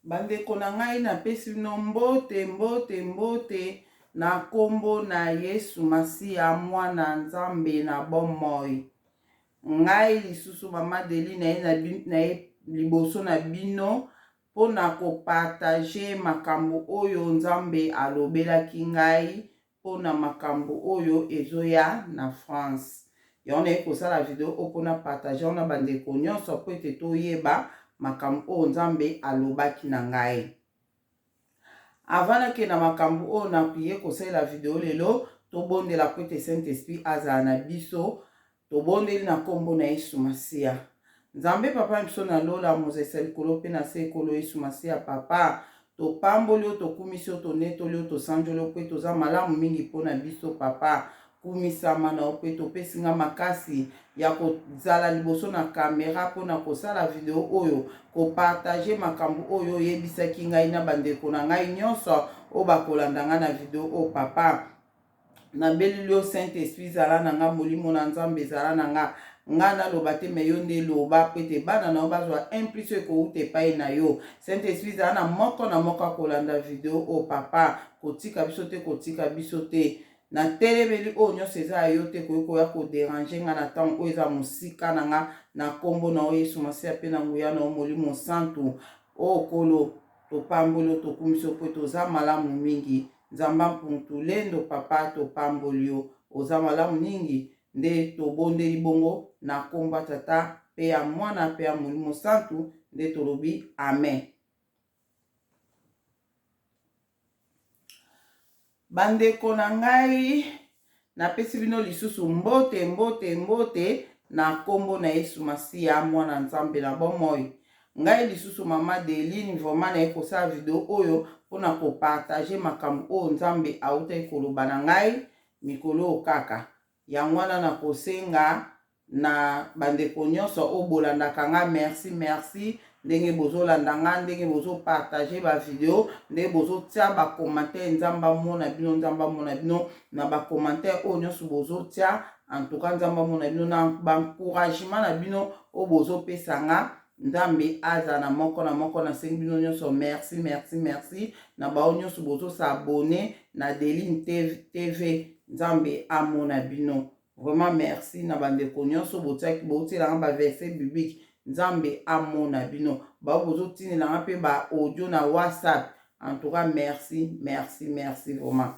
Bandeko na ngai napesi bino mbote mbote mbote na nkombo na Yesu Masiya mwana Nzambe na bomoi. Ngai lisusu mama Deli na ye na ye liboso na bino mpo na kopartage makambo oyo Nzambe alobelaki ngai mpo na makambo oyo ezoya na France. Yango naye kosala video oyo mpo na partage yango na bandeko nyonso mpo ete toyeba makambo oyo Nzambe alobaki na ngai. Avant nakende na makambo oyo naye kosalela video lelo, tobondela mpo ete Saint Esprit azala na biso. Tobondeli na kombo na Yesu Masiya. Nzambe Papa na biso na lola, mozalisi ya likolo mpe na se, Nkolo Yesu Masiya Papa, topamboli yo, tokumisi yo, tonetoli yo, tosanjoli yo mpo ete oza malamu mingi mpo na biso Papa. Kumisama na yo mpo ete opesi nga makasi ya kozala liboso na camera mpo na kosala video oyo, kopartage makambo oyo oyebisaki ngai na bandeko na ngai nyonso oyo bakolanda ngai na video oyo Papa. Nabeleli yo Saint Esprit zala na nga, molimo na Nzambe zala na nga. Nga naloba te mais yo nde loba po ete bana na yo bazwa un plus oyo ekowuta epai na yo. Saint Esprit zala na moko na moko akolanda video oyo papa. Kotika biso te, kotika biso te. Natelemeli oyo nyonso eza ya yo te ekoki koya ko deranger nga na tango oyo eza mosika na nga na kombo na yo Yesu Masiya pe na nguya na yo Molimo Santu. Oh Nkolo, topamboli yo, tokumisi yo po ete oza malamu mingi. Nzamba mpungu lendo papa topamboli yo oza malamu mingi nde tobondeli bongo na kombo ya tata pe ya mwana pe ya molimo santu nde tolobi amen. Bandeko na ngai napesi bino lisusu mbote mbote mbote na kombo na Yesu Masiya mwana Nzambe na bomoi. Ngai lisusu mama Deline vraiment naye kosala video oyo pona ko partager makambo oyo Nzambe awutaki koloba na ngai mikolo oyo kaka. Yango wana nakosenga na bandeko nyonso oyo bolandaka nga merci merci ndenge bozolanda nga ndenge bozo partager ba video ndenge bozotia ba commentaire Nzambe amona bino Nzambe amona bino na ba commentaire oyo nyonso bozotia en tout cas Nzambe amona bino na ba encouragement na bino oyo bozopesa nga Nzambe azala na moko na moko nasengi bino nyonso merci merci merci na bao nyonso bozo s'abonner na Deline TV Nzambe amona bino vraiment merci na bandeko nyonso botiaki botiela nga ba verset biblique Nzambe amona bino bao bozotindela nga mpe ba audio na WhatsApp en tout cas merci merci merci vraiment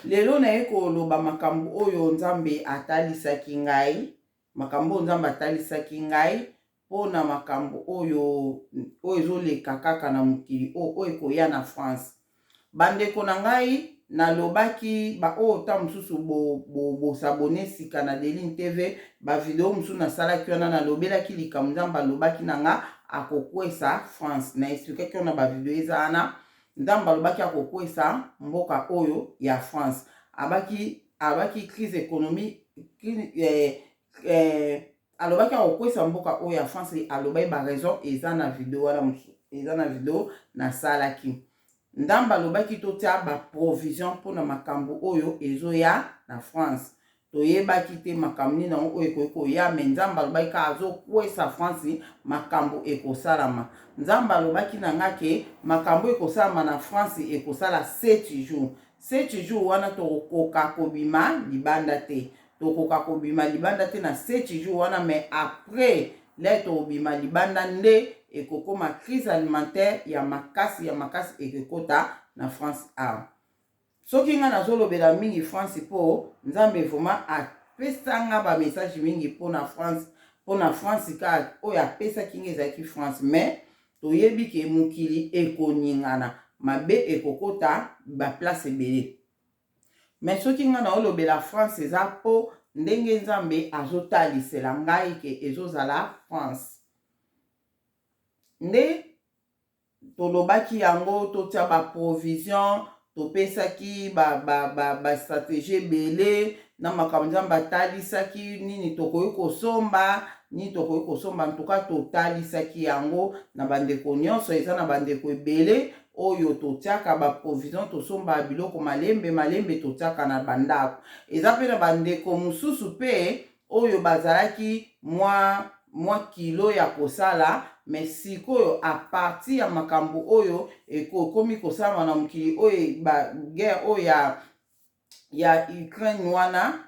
lelo naye koloba makambo oyo Nzambe atalisaki ngai Makambo oyo Nzambe atalisaki ngai mpo na makambo oyo oyo ezoleka kaka na mokili oyo, oyo ekoya na France. Bandeko na ngai, nalobaki ba oyo ntango mosusu bo, bo, bosabone sika na Deline TV, ba video mosusu nasalaki wana, nalobelaki likambo Nzambe alobaki na nga akokwesa France. Na explikaki wana ba video eza wana. Nzambe alobaki akokwesa mboka oyo ya France. Abaki Alobaki crise economie eh, eh, alobaki akokwesa mboka oyo ya France, alobaki ba raison eza na video wana mosusu eza na video nasalaki. Ndamba alobaki totia ba provision mpona makambo oyo ezoya na France. Toyebaki te makambo nini yango oyo ekoki koya, me Nzambe alobaki kaka azokwesa France makambo ekosalama. Nzambe alobaki na nga ke makambo ekosalama na France ekosala 7 jours. Seti jours wana tokokoka kobima libanda te. Tokoka kobima libanda te na seti jours wana mais après lè tokobima libanda nde ekokoma crise alimentaire ya makasi ya makasi ekekota na France awa. Soki nga nazolobela mingi France po Nzambe vraiment apesa nga ba message mingi pona France, pona France kaka oyo apesaki nga ezalaki France mais Toyebi ke mokili ekoningana, mabe ekokota ba place ebele. Mais soki nga naolobela France eza po ndenge Nzambe azotalisela ngai ke ezozala France. Nde tolobaki yango totia ba provision, Topesaki ba, ba, ba, ba strategie ebele na makambo Nzambe atalisaki nini tokoki kosomba, nini tokoki kosomba. En tout cas totalisaki yango na bandeko nyonso. Eza na bandeko ebele oyo totiaka ba provision, tosombaka biloko malembe malembe, totiaka na bandako. Eza pe na bandeko mosusu pe oyo bazalaki mwa mwa kilo ya kosala, mais sikoyo à partir ya makambo oyo ekomi kosalama na mokili oyo, ba guerre oyo ya Ukraine wana,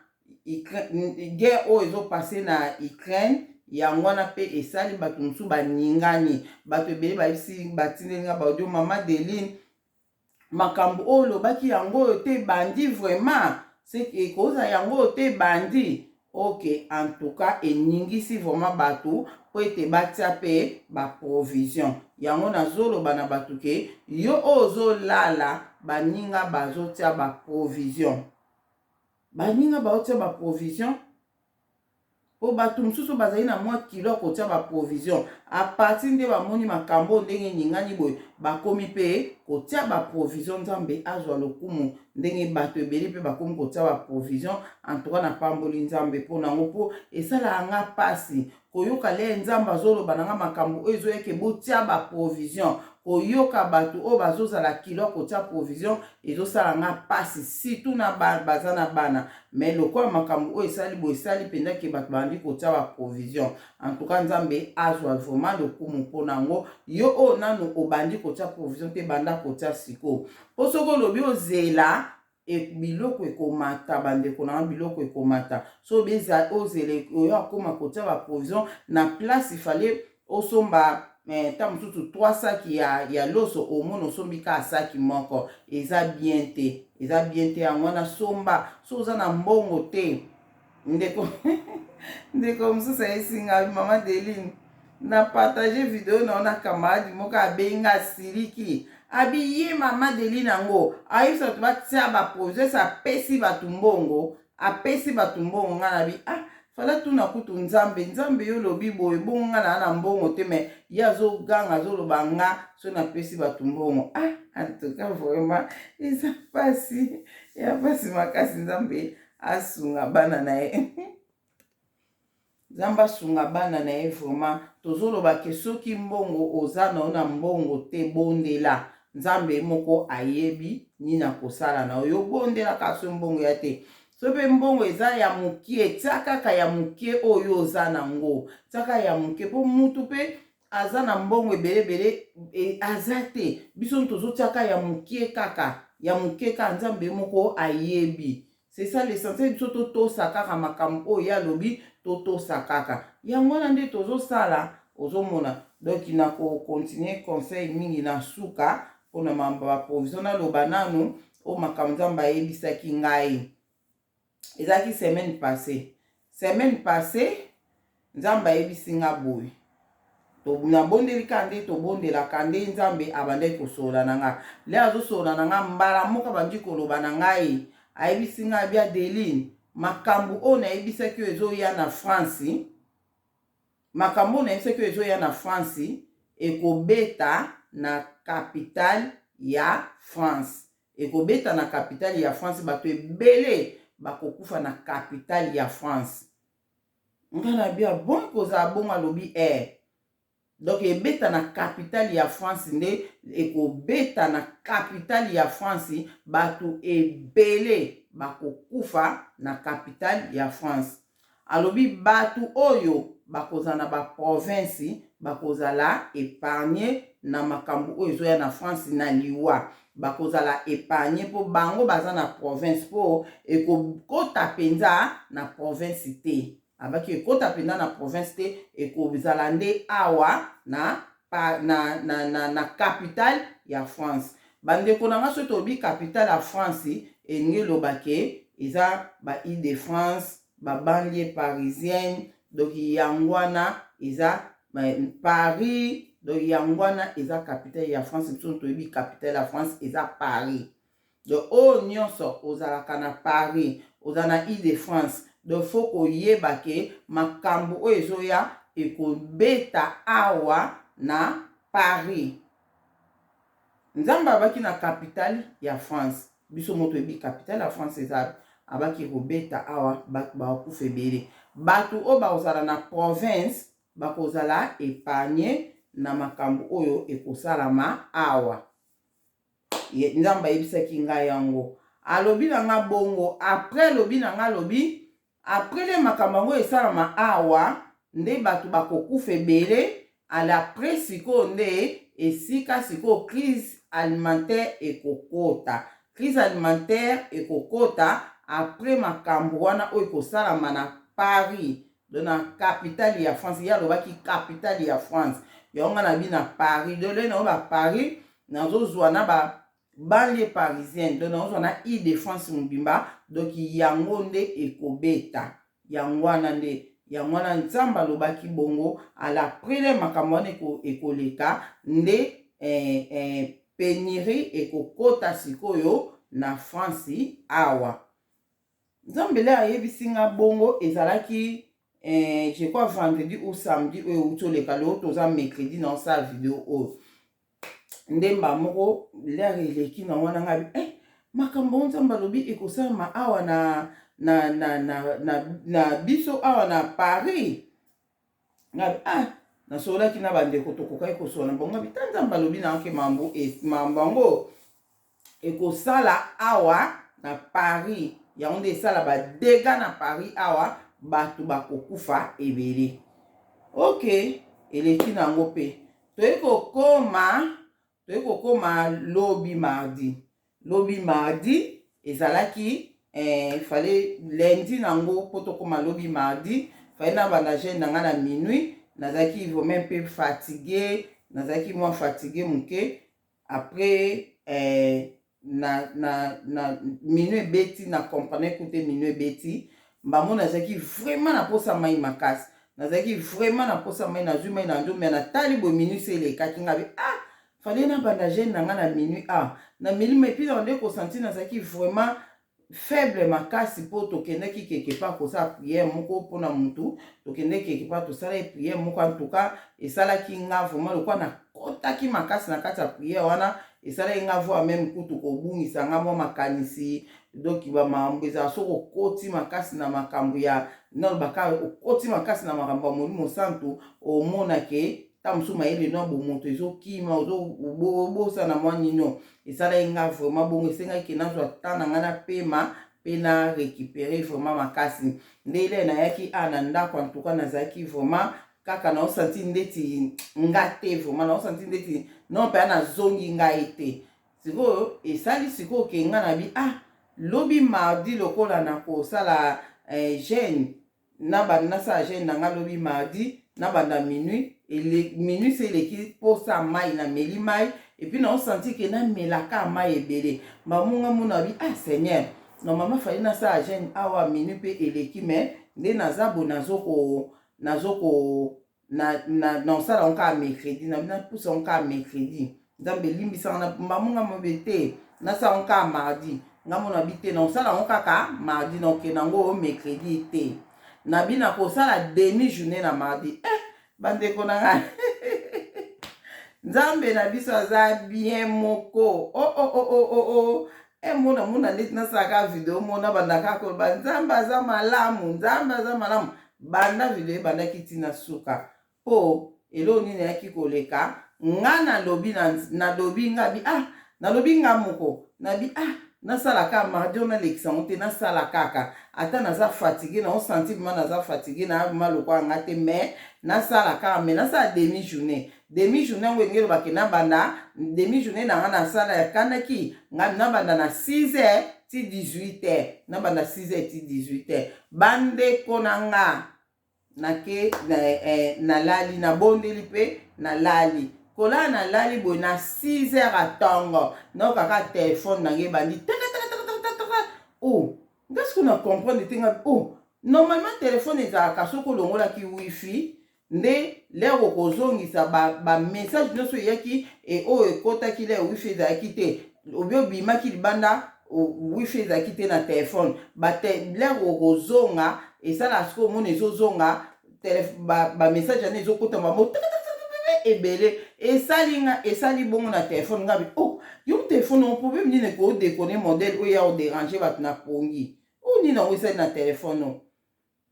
guerre oyo ezopasser na Ukraine, yango wana mpe esali bato mosusu baningani. Bato ebele bayebisi, batindeli nga baaudio: "Mama Deline, makambo oyo olobaki yango oyo te ebandi vraiment, ekozala yango oyo te ebandi." Ok, en tout cas eningisi vraiment bato mpo ete batia mpe baprovision. Yango nazoloba na bato ke yo oyo ozolala, baninga bazotia baprovision, baninga baotia baprovision, mpo bato mosusu bazali na mwa kilo ya kotia baprovision. À partir nde bamoni makambo ndenge eningani boye, bakomi mpe kotia baprovision. Nzambe azwa lokumu ndenge bato ebele mpe bakomi kotia baprovision. En tout cas napamboli Nzambe mpo nango, mpo esalaka nga mpasi koyoka le Nzambe azoloba na nga makambo oyo ezoyeke botia baprovision. Koyoka bato oyo bazozala kilo ya kotia provision ezosala nga mpasi, surtout na baza na bana. Mais lokola makambo oyo esali boye, esali mpenza ke bato bandi kotia baprovision. En tout cas Nzambe azwa vraiment lokumu mpona yango. Yo oyo nanu obandi kotia provision te, banda kotia sikoyo, mpo soki olobi ozela, biloko ekomata. Bandeko na nga, biloko ekomata. So ozela oyo akóma kotia baprovision na place ifale osomba ta mosusu 3 saki ya loso, omona osombi kaka saki moko. Eza bien te, eza bien te. Yango wana somba so oza na mbongo te. Ndeko mosusu ayesinga: "Mama Deline, na partage video na yo na camarade moko, abenga, asiliki, abi ye mama Deline yango ayebisa bato batia baprovision, esi apesi bato mbongo, apesi bato mbongo." Ngai nabi: "Ah, fala tuna kutu Nzambe. Nzambe, yo olobi boye, bongo nga naa na mbongo te, mais ye azoganga, azoloba nga so napesi bato mbongo." Ah, en tout cas vraiment eza mpasi ya mpasi makasi. Nzambe asunga bana na ye, Nzambe asunga bana na ye vraiment. Tozoloba ke soki mbongo oza na yo na mbongo te, bondela Nzambe moko ayebi nini akosala na yo. Bondelaka so mbongo ya te, so mpe mbongo eza ya mokie, tia kaka ya mokie oyo oza nango, tiaka ya mokie, mpo mutu mpe aza na mbongo ebeleebele e, aza te. Biso tozotiaka ya mokie, kaka ya mokie kaka. Nzambe moko ayebi. C'est ça l'essentiel. Biso totosa kaka makambo oyo ye alobi, totosa kaka yango wana nde tozosala. Ozomona, donc na kocontinuer conseil mingi na suka mpona mambo ya baprovision. Naloba nanu oyo makambo Nzambe ayebisaki ngai ezalaki semaine passée. Semaine passée Nzambe ayebisi nga boye: nabondeli kaka nde tobondelaka, nde Nzambe abandaki kosolola na nga. Le azosolola na nga, mbala moko abandi koloba na ngai, ayebisi ngai abi: "Adeline, makambo oyo nayebisaki oyo ezoya na France, makambo oyo nayebisaki oyo ezoya na France, ekobeta na capitale ya France, ekobeta na capitale ya France. Bato ebele bakokufa na capitale ya France." Ngai nabi: "Bon, kozala bongo?" Alobi: "Air donc ebeta na capitale ya France nde ekobeta na capitale ya France, bato ebele bakokufa na capitale ya France." Alobi bato oyo bakozala na baprovince bakozala épargne na makambo oyo ezoya na France na liwa, bakozala épargne mpo bango baza na province, mpo ekokota mpenza na province te. Abaki ekota mpenza na province te, ekozala nde awa na capitale ya France. Bandeko na nga, soki tolobi capitale ya France, elingi eloba ke eza ba Ile de France, babanlieue parisienne. Donc yango wana eza Paris. Donc yango wana eza capitale ya France. Biso toyebi capitale ya France eza Paris. Donc oyo nyonso ozalaka na Paris, oza na Ile de France, donc faut koyeba ke makambo oyo ezoya ekobeta awa na Paris. Nzambe abaki na capitale ya France. Biso moto oyebi capitale ya France eza. Abaki kobeta awa, bato bakokufa ebele. Bato oyo bakozala na province bakozala épargne na makambo oyo ekosalama awa. Nzambe ayebisaki ngai yango, alobi na nga bongo. Après alobi na nga, alobi après le makambo yango esalama awa. nde bato bakokufa ebele à l'après sikoyo nde esika sikoyo crise alimentaire ekokota. Crise alimentaire ekokota après makambo wana oyo ekosalama na Paris, donc na capitale ya France. Ye alobaki capitale ya France, yango nga na bi na Paris. Donc lelo nango ba Paris nazozwa na ba banlieue parisienne, donc nazozwa na Ile de France mobimba. Donc yango nde ekobeta, yango wana nde, yango wana Nzambe alobaki bongo. À l'après le makambo wana ekoleka nde pénurie ekokota sikoyo na France awa. Nzambe le ayebisi nga bongo, ezalaki je crois vendredi ou samedi oyo euti oleka. Lelo toza mercredi na osala video oyo. Ndemba moko lere eleki na wana, ngai makambo oyo Nzambe alobi ekosalama awa na biso awa na Paris. Ngai nasololaki na bandeko, tokokaki kosola na bango. Ngabi ta Nzambe alobi na anke mambo mambo yango ekosala awa na Paris, yango nde esala badégâts na Paris awa, bato bakokufa ebele. Ok, eleki nango mpe toyei kokóma lobi mardi. Lobi mardi ezalaki fallait lundi nango mpo tokóma lobi mardi, fallait nabanda jeûne na ngai na minuit. Nazalaki vraiment mpe fatigué, nazalaki mwa fatigué moke. Après na minuit ebeti, na comprendre kute minuit ebeti mbamo, nazalaki vraiment na posa mai makasi, nazalaki vraiment na posa mai. Nazwi mai na nzombe, natali boye, minuit se elekaki. Ngabi fallait nabanda jeûne na ngai na minuit. Na milima et puis na nde kosentir nazalaki vraiment faible makasi, mpo tokendaki quelque part kosala prière moko mpona motu. Tokendaki quelque part, tosalaki prière moko. En tout cas esalaki nga vraiment lokola nakotaki makasi na kati ya prière wana, esalaki nga voire même kutu kobungisa nga mwa makanisi. Donc bamakambo ezala soki okoti makasi na makambo ya nalobaka, okoti makasi na makambo ya Molimo Santu, omonake ta mosusu mayele no ya bomoto ezokima, obosana mwa nino. Esalaki nga vraiment bongo, esengaki nazwa temps na ngai, napema mpe na récupérer vraiment makasi. Nde ile nayaki a na ndako, en tout cas nazalaki vraiment kaka naosentir ndeti nga te, vraiment naosentir ndeti non, mpe nazongi ngai te. Sikoyo esali sikoyo ke nga na bi lobi mardi lokola nakosala jeûne, nabanda nasala jeûne na nga lobi mardi, nabanda minuit. Minuit se eleki, mposa mai, nameli mai et puis naosentir ke namelaka mai ebele. Bamonga mona bi Seigneur, normalement fallait nasala jeûne awa, minuit mpe eleki, mais nde naza boye, nazoko na naosala yango kaka mercredi, napusa yango kaka mercredi. Nzambe elimbisanga na mbamonga mobe te, nasala yango kaka mardi. Nga mona bi te, naosala yango kaka mardi, naokende yango mercredi te. Nabi nakosala demi journée na mardi. Bandeko na ngai, Nzambe na biso aza bien moko. Oh, oh, oh, oh, oh, oh. Mona mona ndeti nasalaka video, mona bandaka koloba Nzambe aza malamu, Nzambe aza malamu. Banda video ebandaki ntina suka, mpo eloko nini eyaki koleka nga? Nalobi, nalobi nga bi nalobi nga moko, nabi nasala kaka mardi oyo, nalekisa yango te, nasala kaka ata naza fatigué, naosentir vraiment naza fatigué na ma lokola nga te, mais nasala kaka, mais nasala demi journée. Demi journée yango elingi elobake nabanda demi journée na nga, nasala yakandaki nga nabanda na 6 heures ti 18 heures, nabanda 6 heures ti 18 heures. Bandeko na nga, nake nalali, nabondeli mpe nalali. Kolala, nalali boye na 6 heures ya ntongo, naokaka telefone na ngai ebandi takatakatakatakataka. Oh, nga sikoyo na comprendre te. Nga oh, normalement telefone ezalaka soki olongolaki wifi nde lere okozongisa bamessage ba nyonso eyaki oyo ekɔtaki lere wifi ezalaki te, obi obimaki libanda, wifi ezalaki te na telefone, lere okozonga esalaka sikoyo omona ezozonga bamessage wana ezokota bango ebele. Esali nga, esali bongo na telefone. Nga bi oh, yo telefone o problème nini ekodéconner modèle oyo ya odéranger bato na pongi oyo? Nini yango esali na telefone o?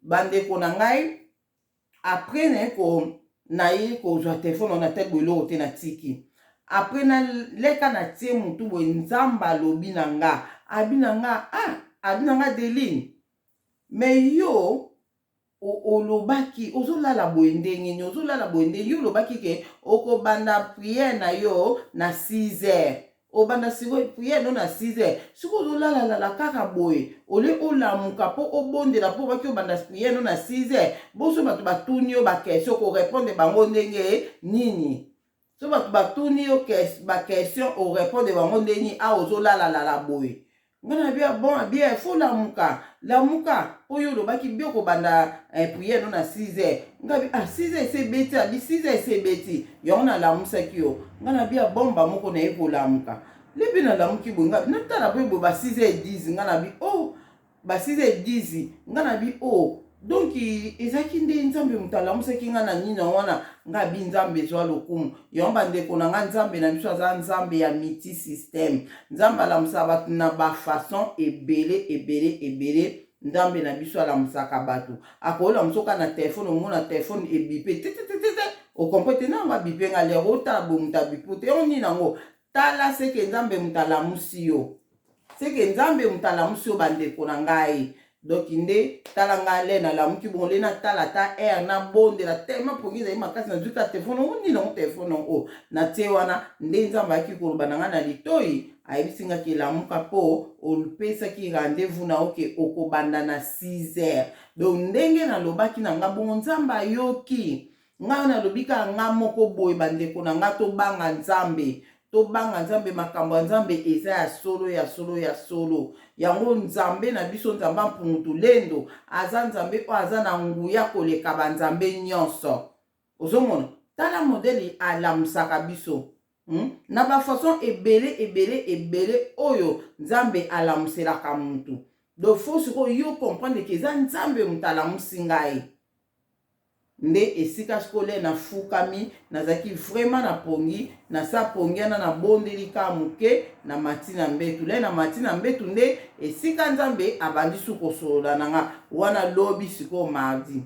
Bandeko na ngai, après naye ko naye kozwa telefone wana, tali boye, eloko te. Natiki. Après naleka, natie motu boye, Nzambe alobi na nga, abi na nga abi na nga: "Deline, mais yo Olobaki ozolala boye ndenge nini? Ozolala boye ndenge yo olobaki ke okobanda prière na yo na 6 heures, obanda sikoyo prière no na 6 heures, sikoyo ozolalalala kaka boye olie olamuka mpo obondela, mpo obaki obanda prière no na 6 heures. Boso bato batuni yo baquestion, korépondre bango ndenge nini? So bato batuni yo baquestion, orépondre bango ndenge nini awa ozolalalala boye? Nga na bia bon bien, faut lamuka, lamuka oyo olobaki bi okobanda prière no na 6 heures. Nga bi ah, 6 heures ese ebeti, abi 6 heures ese ebeti, yango nalamusaki yo. Nga na bia bomba moko naye kolamuka lebi, nalamuki boye, nga natala boye boye ba 6 heures 10. Nga na bi oh, ba 6 heures 10. Nga na bi oh, donc ezalaki nde Nzambe moto alamusaki nga na nini wana. Nga bi Nzambe ezwa lokumu. Yango bandeko na nga, Nzambe na biso aza Nzambe ya multi système. Nzambe alamusaka bato na bafaçon ebele ebele ebele. Nzambe na biso alamusaka bato, akoyolamusa oka na telefone, omona telefone ebipe tetetete, okomprendre te nango abipe nga lere otala boye, moto abipe te yango nini yango. Tala, seke Nzambe moto alamusi yo, seke Nzambe moto alamusi yo, bandeko na ngai. Donc nde tala ngai le nalamuki bongo, le natala ata heure, nabondela tellement pongi ezali makasi, nazwi ka telefone ongo nini yango, telefone yango natie wana. Nde Nzambe ayaki koloba na ngai na litoi, ayebisi nga ke lamuka mpo opesaki rendez-vous na yo ke okobanda na 6 heures. Donc ndenge nalobaki na nga bongo, Nzambe ayoki ngai. Nalobi kaka nga moko boye, bandeko na nga, tobanga Nzambe, tobanga Nzambe. Makambo ya Nzambe eza ya solo, ya solo, ya solo. Yango Nzambe na biso, Nzambe Mpungu Tulendo, aza Nzambe oyo aza na nguya koleka banzambe nyonso. Ozomona, tala modèle alamusaka biso, Na bafaçon ebele ebele ebele oyo Nzambe alamuselaka mutu. Donc faut sikoyo yo comprendre ke eza Nzambe moto alamusi ngai. Nde esika sikoyo le nafukami, nazalaki vraiment na pongi, nasa pongi wana, nabondeli kaka moke, na mati na mbetu. Le na mati na mbetu, nde esika Nzambe abandi su kosolola na nga wana. Lobi sikoyo mardi,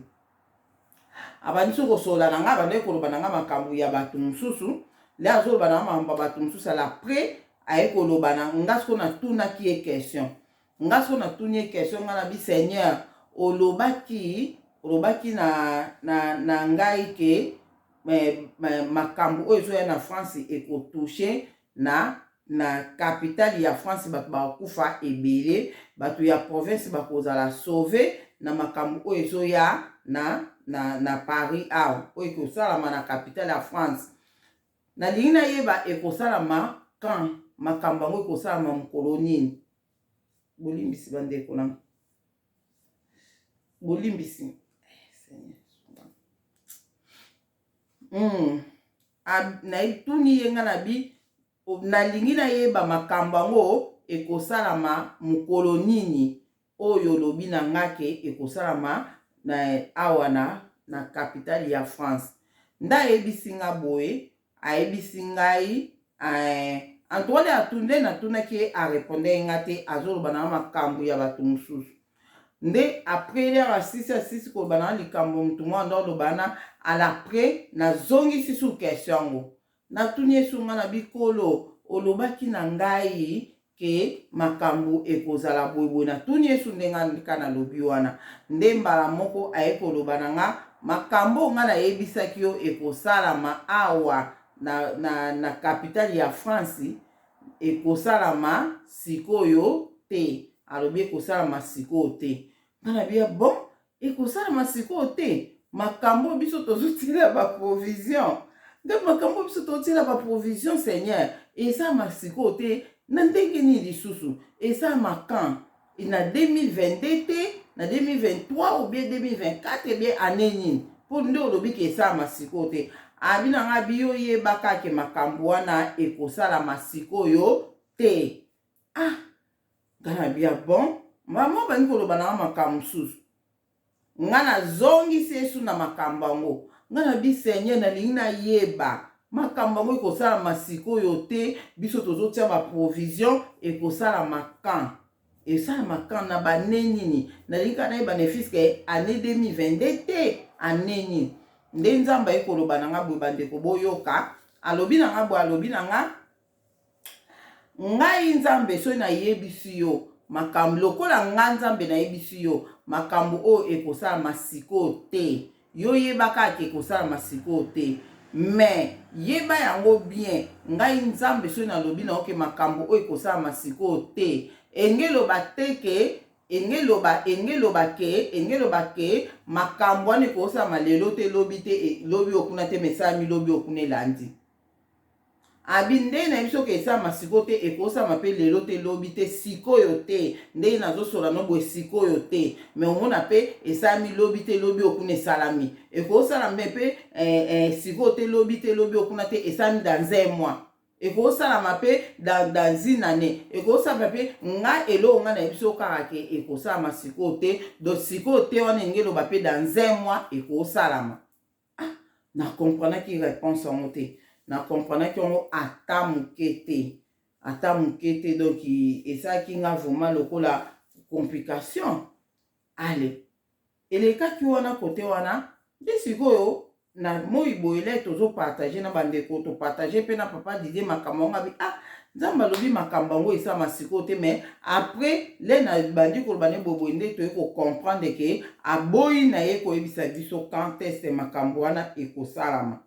abandi su kosolola na nga, abandaki koloba na nga makambo ya bato mosusu. Le azoloba na nga makambo ya bato mosusu, ala après aye koloba na nga sikoyo, natunaki ye question. Nga sikoyo natuni ye question, nga na bi: "Seigneur, olobaki na ngai ke makambo oyo ezoya na France ekotouche na capitale ya France, bato bakokufa ebele, bato ya province bakozala sauve na makambo oyo ezoya na Paris awa, oyo ekosalama na capitale ya France. Nalingi nayeba ekosalama quand, makambo yango ekosalama mokolo nini?" Bolimbisi bandeko na, bolimbisi. Natuni ye, nga na bi nalingi nayeba makambo yango ekosalama mokolo nini, oyo olobi na nga ke ekosalama na awa na capitale ya France. Nde ayebisi nga boye, ayebisi ngai en tout cas, nde natunaki ye, arépondre nga te, azoloba na makambo ya bato mosusu. Nde après l'heure asisi koloba na likambo motu moko ando aloba na alaprès, nazongisi su question yango, natuni ye su, nga na bikolo olobaki na ngai ke makambo ekozala boyeboye. Natuni ye su ndenge ka nalobi wana, nde mbala moko aye koloba na nga: "Makambo nga nayebisaki yo ekosalama awa na capitale ya France ekosalama sikoyo te." Alobi ekosalama sikoyo te. Nga na bia bon, ekosalama sikoyo te, makambo biso tozotila baprovision nde makambo biso tozotila baprovision, Seigneur, esalama sikoyo te na ndenge nini lisusu? Esalama quand? Na 2022 te, na 2023 ou bien 2024 bien année nini? Mpo nde olobi ke esalama sikoyo te. Abi na nga bi yo yebaka ke makambo wana ekosalama sikoyo te. Ah, nga na bia bon, mama bandi koloba na nga makambo mosusu. Nga nazongisi esu na makambo yango, nga na bi: "Seigneur, nalingi nayeba makambo yango ekosalama sikoyo te, biso tozotia baprovision, ekosalama quand? Esalama quand, na bane nini? Nalingi kaka nayeba, ne fût-ce que année 2022 te, année nini?" Nde Nzambe aye koloba na nga boye, bandeko boyoka, alobi na nga boye, alobi na nga: "Ngai Nzambe, soki nayebisi yo makambo lokola nga Nzambe nayebisi yo makambo oyo ekosalama sikoyo te. Yo yeba kaka ke ekosalama sikoyo te. Mais yeba yango bien, ngai Nzambe soki nalobi na yo ke makambo oyo ekosalama sikoyo te, enge eloba te ke enge eloba enge eloba ke enge eloba ke makambo wana ekosalama lelo te, lobi te, lobi okuna te, mais esalami lobi okuna elandi. Abi ndenge nayebi soki esalama sikoyo te, ekosalama pe lelo te, lobi te, sikoyo te, ndenge nazosola no boye sikoyo te, mais omona pe esalami lobi te, lobi okuna esalami, ekosalama pe sikoyo te, lobi te, lobi okuna te, esalami dans un mois, ekosalama pe dans une année, ekosalama pe. Nga eloko nga nayebi so kaka ke ekosalama sikoyo te, donc sikoyo te wana elingi eloba pe dans un mois ekosalama. Ah, na comprenaki réponse yango te, na comprenaki yango ata moke te, ata moke te. Donc esalaki nga vraiment lokola complication. Ale elekaki wana kote wana nde sikoyo na moi boye tozopartage na bandeko, topartage mpe na papa Didier makambo yango. Abi ah, Nzambe alobi makambo yango esalama sikoyo te. Mais après le na bandi koloba ne boyeboye, nde toyei kocomprendre ke aboyi na ye koyebisa biso quand est makambo wana ekosalama.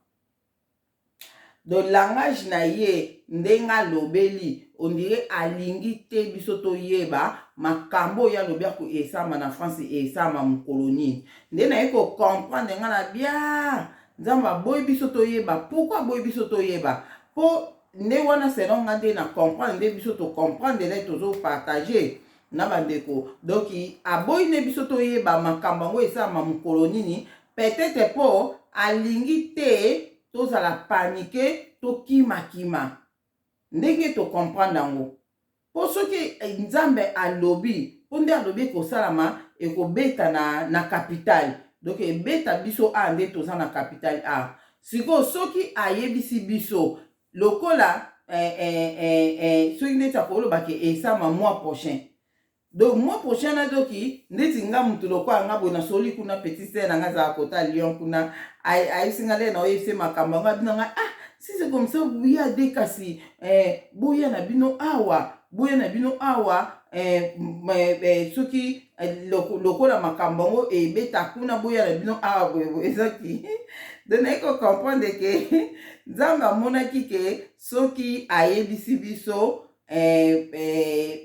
Donc langage na ye, ndenge alobeli, on dirait alingi te biso toyeba makambo oyo alobi esalama na France esalama mokolo nini. Nde naye kocomprendre nga na bia, Nzambe aboyi biso toyeba. Pourquoi aboyi biso toyeba? Mpo nde wana, selon nga nde na comprendre, nde biso tocomprendre le tozopartage na bandeko, donc aboyi nde biso toyeba makambo yango esalama mokolo nini, peut-être mpo alingi te tozala panique, tokimakima. Ndenge tocomprendre yango, mpo soki Nzambe alobi, mpo nde alobi ekosalama, ekobeta na capitale, donc ebeta biso a nde toza na capitale a. Sikoyo soki ayebisi biso lokola soki ndeti akolobaka esalama mois prochain, donc mois prochain nazoki ndeti nga mutu lokola nga boye, nasoli kuna, petit sœur na nga azala kota Lyon kuna, ayebisi nga le na oyebisi makambo yango, abina nga: "Ah, si c'est comme ça, boya de kasi boya na bino awa, boya na bino awa soki lokola makambo yango ebeta kuna, boya na bino awa." Boye ezaki, donc naye kocomprendre ke Nzambe amonaki ke soki ayebisi biso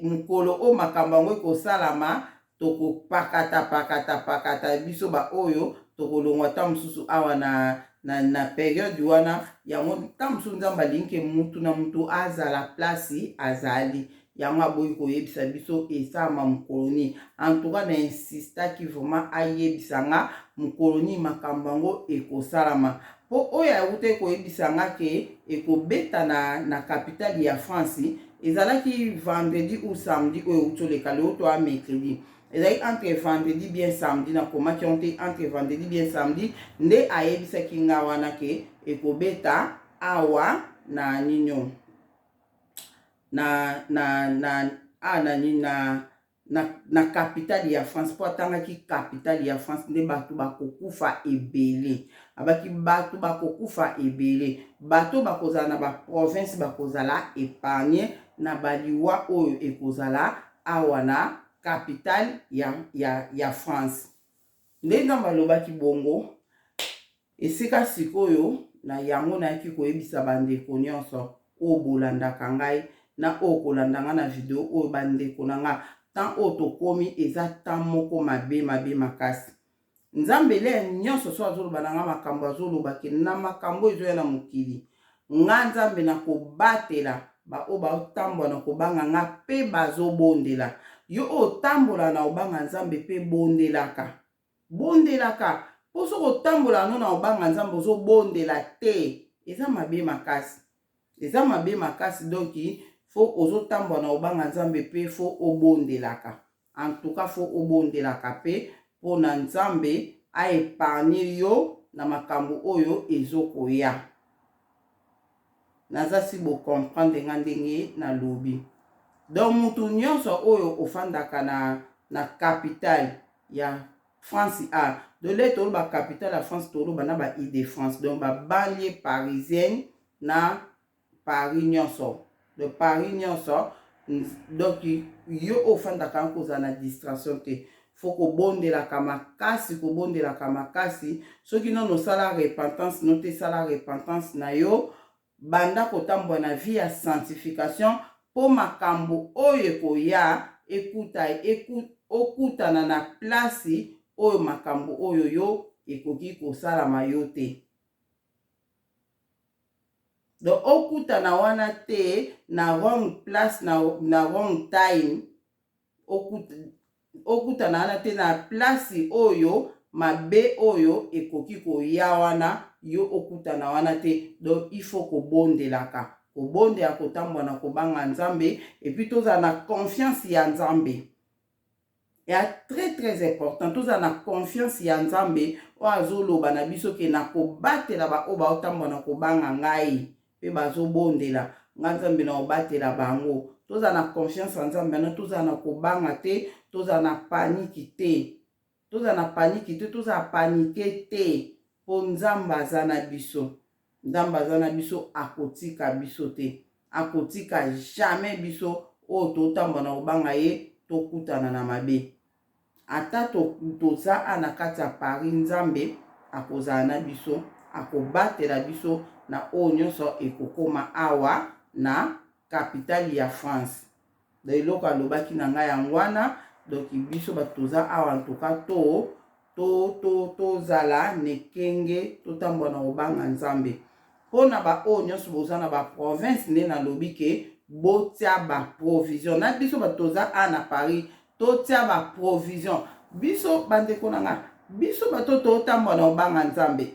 mokolo oyo makambo yango ekosalama, tokopakata pakata pakata biso baoyo tokolongwa ta mosusu awa na période wana yango. Ntango mosusu Nzambe alingi ke mutu na mutu azala place azali, yango aboyi koyebisa biso esalama mokolo nini. En tout cas na insistaki vraiment ayebisa nga mokolo nini makambo yango ekosalama, mpo oyo awutaki koyebisa nga ke ekobeta na capitale ya France ezalaki vendredi ou samedi oyo euti oleka. Lelo toa mercredi, ezalaki entre vendredi bien samedi, nakomaki yango te, entre vendredi bien samedi nde ayebisaki nga wana ke ekobeta awa na nini, na a na nini, na capitale ya France, mpo atangaki capitale ya France nde bato bakokufa ebele. Abaki bato bakokufa ebele, bato bakozala na baprovince bakozala épargne na baliwa oyo ekozala awa na capitale ya France. Nde Nzambe alobaki bongo esika sikoyo na yango nayaki koyebisa bandeko nyonso oyo bolandaka ngai na oyo kolanda ngai na video oyo. Bandeko na nga, temps oyo tokómi eza temps moko mabe, mabe makasi. Nzambe le nyonso so azoloba na nga makambo, azolobaki na makambo ezoya na mokili. Nga Nzambe nakobatela baoyo baotambola na kobanga nga mpe bazobondela. Yo oyo otambola na obanga Nzambe mpe bondelaka, bondelaka, mpo soki otambola no na obanga Nzambe, ozobondela te, eza mabe makasi, eza mabe makasi. Donc faut ozotambola na obanga Nzambe mpe faut obondelaka. En tout cas faut obondelaka mpe mpona Nzambe aépargne yo na makambo oyo ezokoya. Naza si bocomprendre nga ndenge nalobi. Donc mutu nyonso oyo ofandaka na capitale ya France a, donc le toloba capitale ya France, toloba na ba Île-de-France, donc babanlieue parisienne na Paris nyonso, de Paris nyonso. Donc yo oyo ofandaka yango, kozala na distraction te. Faut kobondelaka makasi, kobondelaka makasi. Soki nano osala repentance no te, sala repentance na yo, banda kotambola na vie ya sanctification mpo makambo oyo ekoya ekuta eku, okutana na place oyo makambo oyo yo ekoki kosalama yo te. Donc okutana wana te na wrong place na wrong time, okutana wana te na place oyo mabe oyo ekoki koya wana, yo okutana wana te. Donc il faut kobondelaka, kobondela, kotambwa na kobanga Nzambe, et puis tozala na confiance ya Nzambe. Ya très très important, tozala na confiance ya Nzambe oyo azoloba na biso ke na kobatela baoyo baotambola na kobanga ngai mpe bazobondela nga, Nzambe na kobatela bango. Tozala na confiance ya Nzambe wana, tozala na kobanga te, tozala na panique te, tozala na panique te, tozala panique te, mpo Nzambe aza na biso. Nzambe aza na biso, akotika biso te, akotika jamais biso oyo totambola na kobanga ye tokutana na mabe. Ata toza a na kati ya Paris, Nzambe akozala na biso, akobatela biso na oyo nyonso ekokoma awa na capitale ya France. Donc eloko alobaki na ngai yango wana. Donc biso bato toza awa, ntoka to tozala nekenge, totambola na kobanga Nzambe. Mpona baoyo nyonso boza na baprovince, nde nalobi ke botia baprovision. Na biso bato toza a na Paris, totia baprovision. Biso bandeko na nga, biso bato totambola na kobanga Nzambe,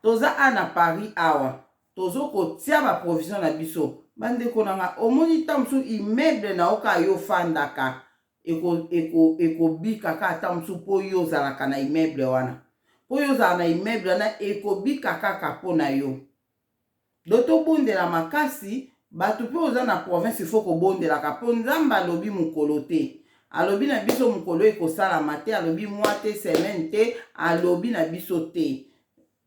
toza a na Paris awa, tozokotia baprovision na biso. Bandeko na nga, omoni, ntango mosusu immeuble na yo kaka yo ofandaka ekobika kaka ata mosusu mpo yo ozalaka na immeuble wana, mpo yo ozala na immeuble wana, ekobika kaka mpo na yo. Do tobondela makasi. Bato mpe oza na province, il faut kobondelaka, mpo Nzambe alobi mokolo te, alobi na biso mokolo ekosalama te, alobi mwa te, semaine te, alobi na biso te.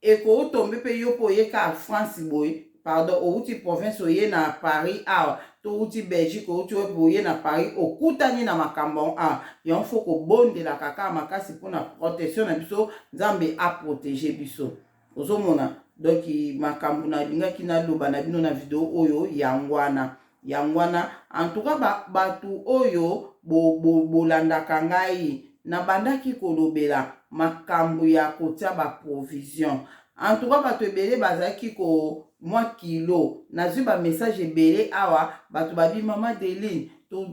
Ekotombe mpe yo mpo oyeka France boye, pardon, outi province oye na Paris awa, to outi Belgique, outi oyo oye na Paris, okutani na makambo yango awa. Yango faut kobondelaka kaka makasi mpona protection na biso, Nzambe aprotéger biso. Ozomona, donc makambo nalingaki naloba na bino na video oyo yango wana, yango wana. En tout cas, bato oyo bolandaka ngai, nabandaki kolobela makambo ya kotia baprovision. En tout cas, bato ebele bazalaki ko mwa kilo, nazwi bamessage ebele awa. Bato babi: "Mama Deline,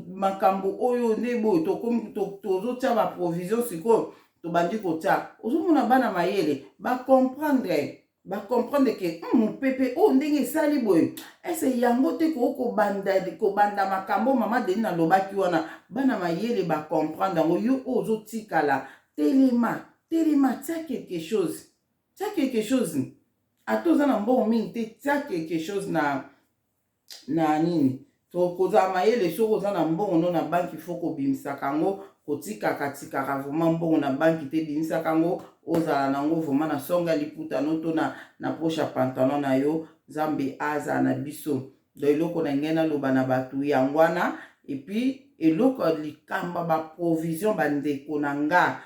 makambo oyo nde boye, tozotia baprovision sikoyo, tobandi kotia." Ozomona, bana mayele bacomprendre, bacomprendre ke mopepe oyo ndenge esali boye, ese yango te koki kobanda makambo mama Deline alobaki wana. Bana mayele bacomprendre yango. Yo oyo ozotikala, telema, telema, tia quelque chose, tia quelque chose. Ata oza na mbongo mingi te, tia quelque chose na nini. Kozala mayele, soki oza na mbongo no na banque, faut kobimisaka yango. Kotikaka tikaka vraiment mbongo na banque te, bimisaka yango, ozala nango vraiment na songa ya liputa no to na poche ya pantalon na yo. Nzambe azala na biso. Donc eloko na ngai naloba na bato yango wana. Et puis eloko ya likamba, baprovision, bandeko na nga,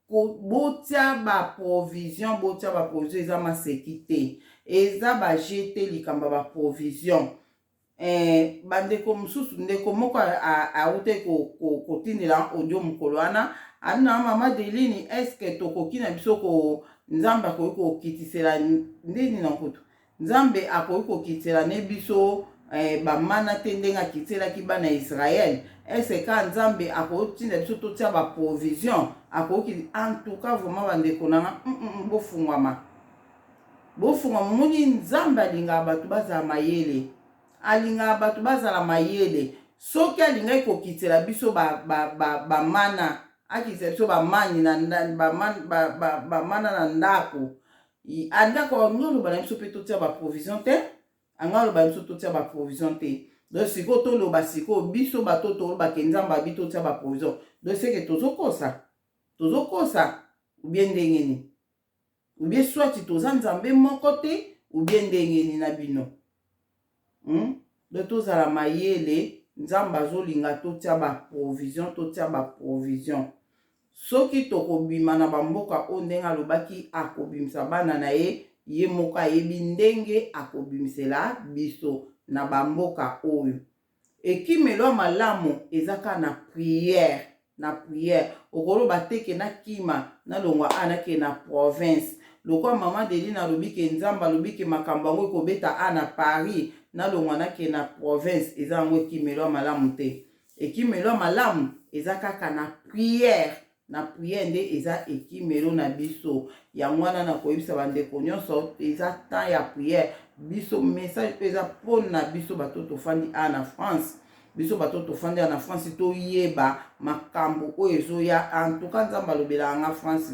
botia baprovision, botia baprovision. Eza maseki te, eza baje te, likambo ya baprovision. Bandeko mosusu, ndeko moko awutaki kotindela audio mokolo wana, abi na: "Mama Deline, est-ce tokoki na biso ko Nzambe akoki kokitisela ndeni na nkutu, Nzambe akoki kokitisela ne biso bamana te ndenge akitiselaki bana Israele? Est-ce ka Nzambe akotinda biso totia baprovision, akoki?" En tout cas, vraiment, bandeko nanga, bofungwama, bofungwama. Omoni, Nzambe alingaka bato bazala mayele, alingaka bato bazala mayele. Soki alingaki kokitela biso bamana ba, ba, akitela biso bamani bamana na ndako, andako ango aloba na biso mpe totia baprovision te, ango aloba na biso totia baprovision te. Donc sikoyo toloba, sikoyo biso bato tolobake Nzambe abi totia baprovision, donc seke tozokosa, tozokosa ou bien ndenge nini? Ou bien soit toza Nzambe moko te, ou bien ndenge nini na bino? Donc tozala mayele. Nzambe azolinga totia ba provision, totia ba provision. Soki tokobima na bamboka oyo ndenge alobaki akobimisa bana na ye, ye moko ayebi ndenge akobimisela biso na bamboka oyo. Ekimelo ya malamu eza kaka na prière, na prière. Okoloba te ke nakima, nalongwa awa nakende na province. Lokola maman Adeline alobi ke Nzambe alobi ke makambo yango ekobeta awa na Paris, nalongwa nakende na province, eza yango ekimelo ya malamu te. Ekimelo ya malamu eza kaka na prière, na prière nde eza ekimelo na biso. Yango wana nakoyebisa bandeko nyonso, eza temps ya prière. Biso message mpe eza mpo na biso bato tofandi awa na France, biso bato tofandi awa na France toyeba makambo oyo ezoya. En tout cas Nzambe alobelaka nga France,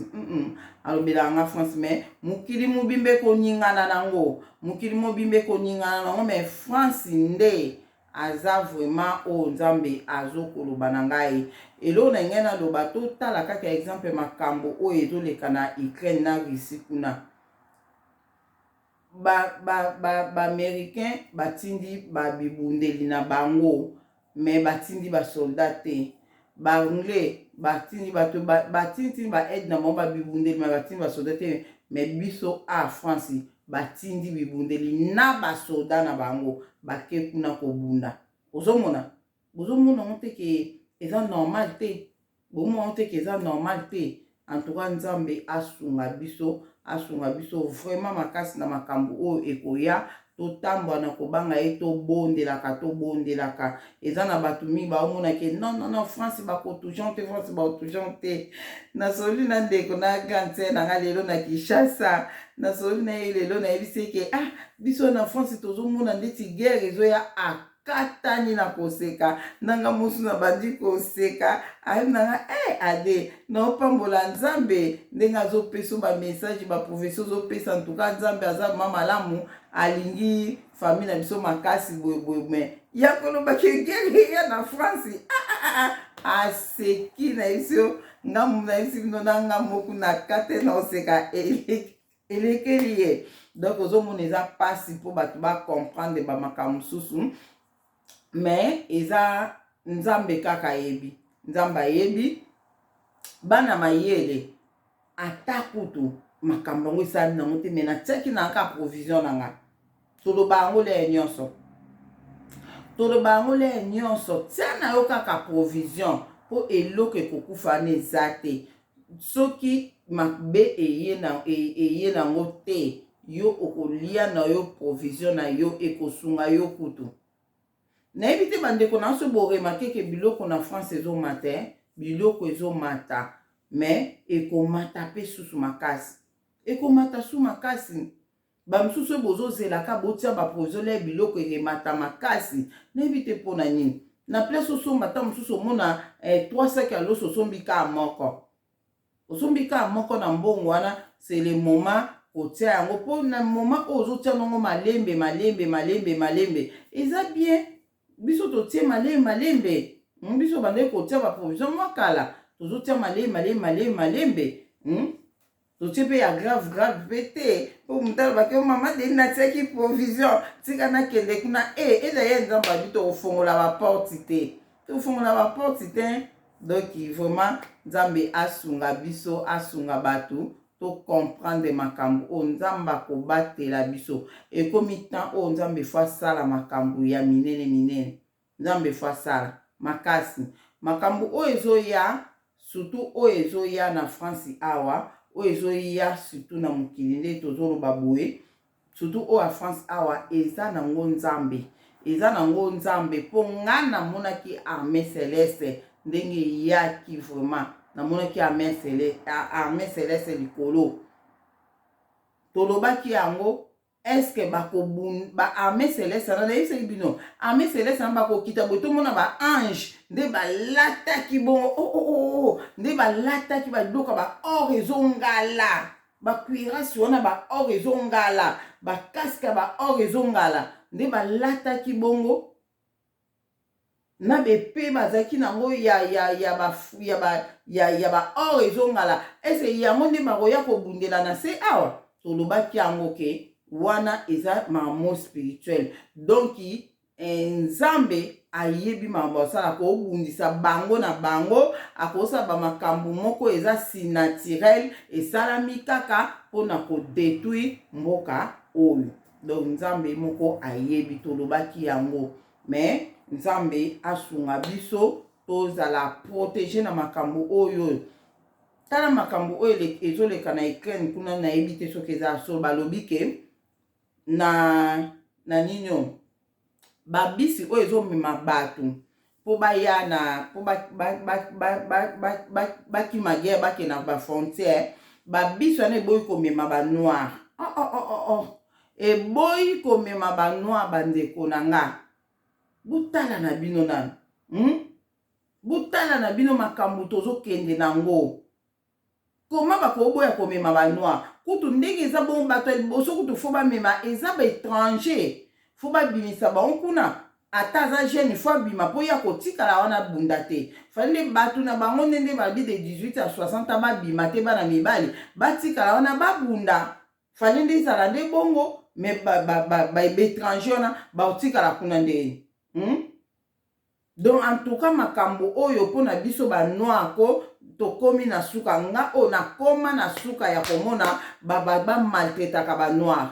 alobelaka nga France, mais mokili mobimba ekoningana nango, mokili mobimba ekoningana nango, mais France nde aza vraiment oyo Nzambe azokoloba na ngai. Eloko na ngai naloba, totala kaka exemple makambo oyo ezoleka na Ukraine na Russie kuna. Ba Américain batindi ba bibundeli na bango, mais batindi ba soldat te. Ba Anglais batindi bato, batindi ba aide na bango, ba bibundeli, mais batindi ba soldat te. Mais biso a France batindi bibundeli na basoda na bango, bake kuna kobunda. Ozomona, bozomona yango te ke eza normal te, bomona yango te ke eza normal te. En tout cas Nzambe asunga biso, asunga biso vraiment makasi na makambo oyo ekoya. Totambwa na kobanga ye, tobondelaka, tobondelaka. Eza na bato mingi baomona ke non, non, non, France bakotoucher te, France bakotoucher te. Nasoli na ndeko na grande sœur na nga lelo na Kinshasa, nasoli na ye lelo, nayebisi ke ah, biso na France tozomona ndeti guerre ezoya. Akatani na koseka nanga mosu, na bandi koseka, ayebi nanga e ade naopambola Nzambe ndenge azopesa bamessage, baprophétie ozopesa. Ntuka Nzambe aza ma malamu, alingi famille na biso makasi boyeboye, mais ya kolobaki guerre ya na France, ah, ah, ah, aseki na biso. Ngambu nayebisi bino na nga moko na kate na oseka elekeli ye. Donc ozomona eza mpasi mpo bato bacomprendre bamakambo mosusu, mais eza Nzambe kaka ayebi, Nzambe ayebi. Bana mayele, ata kutu makambo yango esali nango te, mais natiaki na kaka provision na nga. Toloba yango leye nyonso, toloba yango leye nyonso, tia na yo kaka provision mpo eloko ekokufa wana eza te. Soki mabe eye nango te, yo okolia na yo provision na yo, ekosunga yo kutu. Nayebi te bandeko na so boremarquer ke biloko na France ezomata, biloko ezomata, mais ekomata mpe susu makasi, ekomata su makasi. Bamosusu oyo bozozelaka botia baprovision ya biloko ekemata makasi, nayebi te mpona nini. Na place osomba ata mosusu omona 3 sac ya loso, osombi kaka moko, osombi kaka moko na mbongo wana. C'est le moment kotia yango, mpo na moment oyo ozotia nongo malembe malembe malembe malembe, eza bien. Biso totie malembe malembe, Biso bandeki kotia baprovision mwa kala, tozotia malembe malembe malembe malembe. Totie mpe ya grave grave mpe te, mpo moto alobaki: "O mama Deni, natiaki provision, tika nakende kuna." E eza ye Nzambe abi tokofongola baporte te, tokofongola baporte te. Donc vraiment Nzambe asunga biso, asunga bato tocomprendre makambo oyo. Nzambe akobatela biso. Ekomi temps oyo Nzambe faut asala makambo ya minene minene, Nzambe faut asala makasi makambo oyo ezoya, surtout oyo ezoya na France awa, oyo ezoya surtout na mokili nde tozoloba boye, surtout oyo ya France awa. Eza nango Nzambe, eza nango Nzambe, mpo nga namonaki armée céleste ndenge eyaki. Vraiment namonaki armée céleste likolo. Tolobaki yango, est-ce bakobun baarmée céleste wana? Nayebisaki bino, armée céleste wana bakokita boye, tomona baange nde balataki bongo, oh, oh, oh, oh, nde balataki babiloko ba or ezongala, bacuirasse wana ba or ezongala, bacasque ya ba or ezongala, nde balataki bongo na bepe bazalaki nango ya ba or ezongala. Ese yango nde bakoya kobundela na se awa? Tolobaki yango ke wana eza mamo spirituel. Donc Eh, Nzambe ayebi makambo asala, akobundisa bango na bango, akosala bamakambo moko eza surnaturel, esalami kaka mpona kodetruire mboka oyo. Donc Nzambe moko ayebi, tolobaki yango, mais Nzambe asunga biso tozala protege na makambo oyo. Tala makambo oyo ezoleka na Ukraine kuna, nayebi te soki eza solo. Balobi ke na nini oyo, babisi oyo ezomema bato mpo baya na mpo bakima guerre, bakende na bafrontière, babisi wana eboyi komema banoir. Oh, oh, oh, oh, oh. Eboyi komema banoir. Bandeko na nga, botala na bino nano, Botala na bino makambo tozokende nango. Koma bakoboya komema banoir? Kutu ndenge eza bongo, bato ya liboso kutu fo bamema eza baétranger, fo babimisa bango kuna. Ata aza jeune, fo abima mpo ye akotikala wana bunda te. Fali nde bato na bango nde balobi de 18 à 60 ans babima te, bana mibali batikala wana babunda. Fali nde ezala nde bongo, me baétranger wana bakotikala kuna ndeni, Donc en tout cas, makambo oyo mpona biso banoir ko tokomi na suka. Nga oyo nakoma na suka ya komona bamaltraitaka banoir,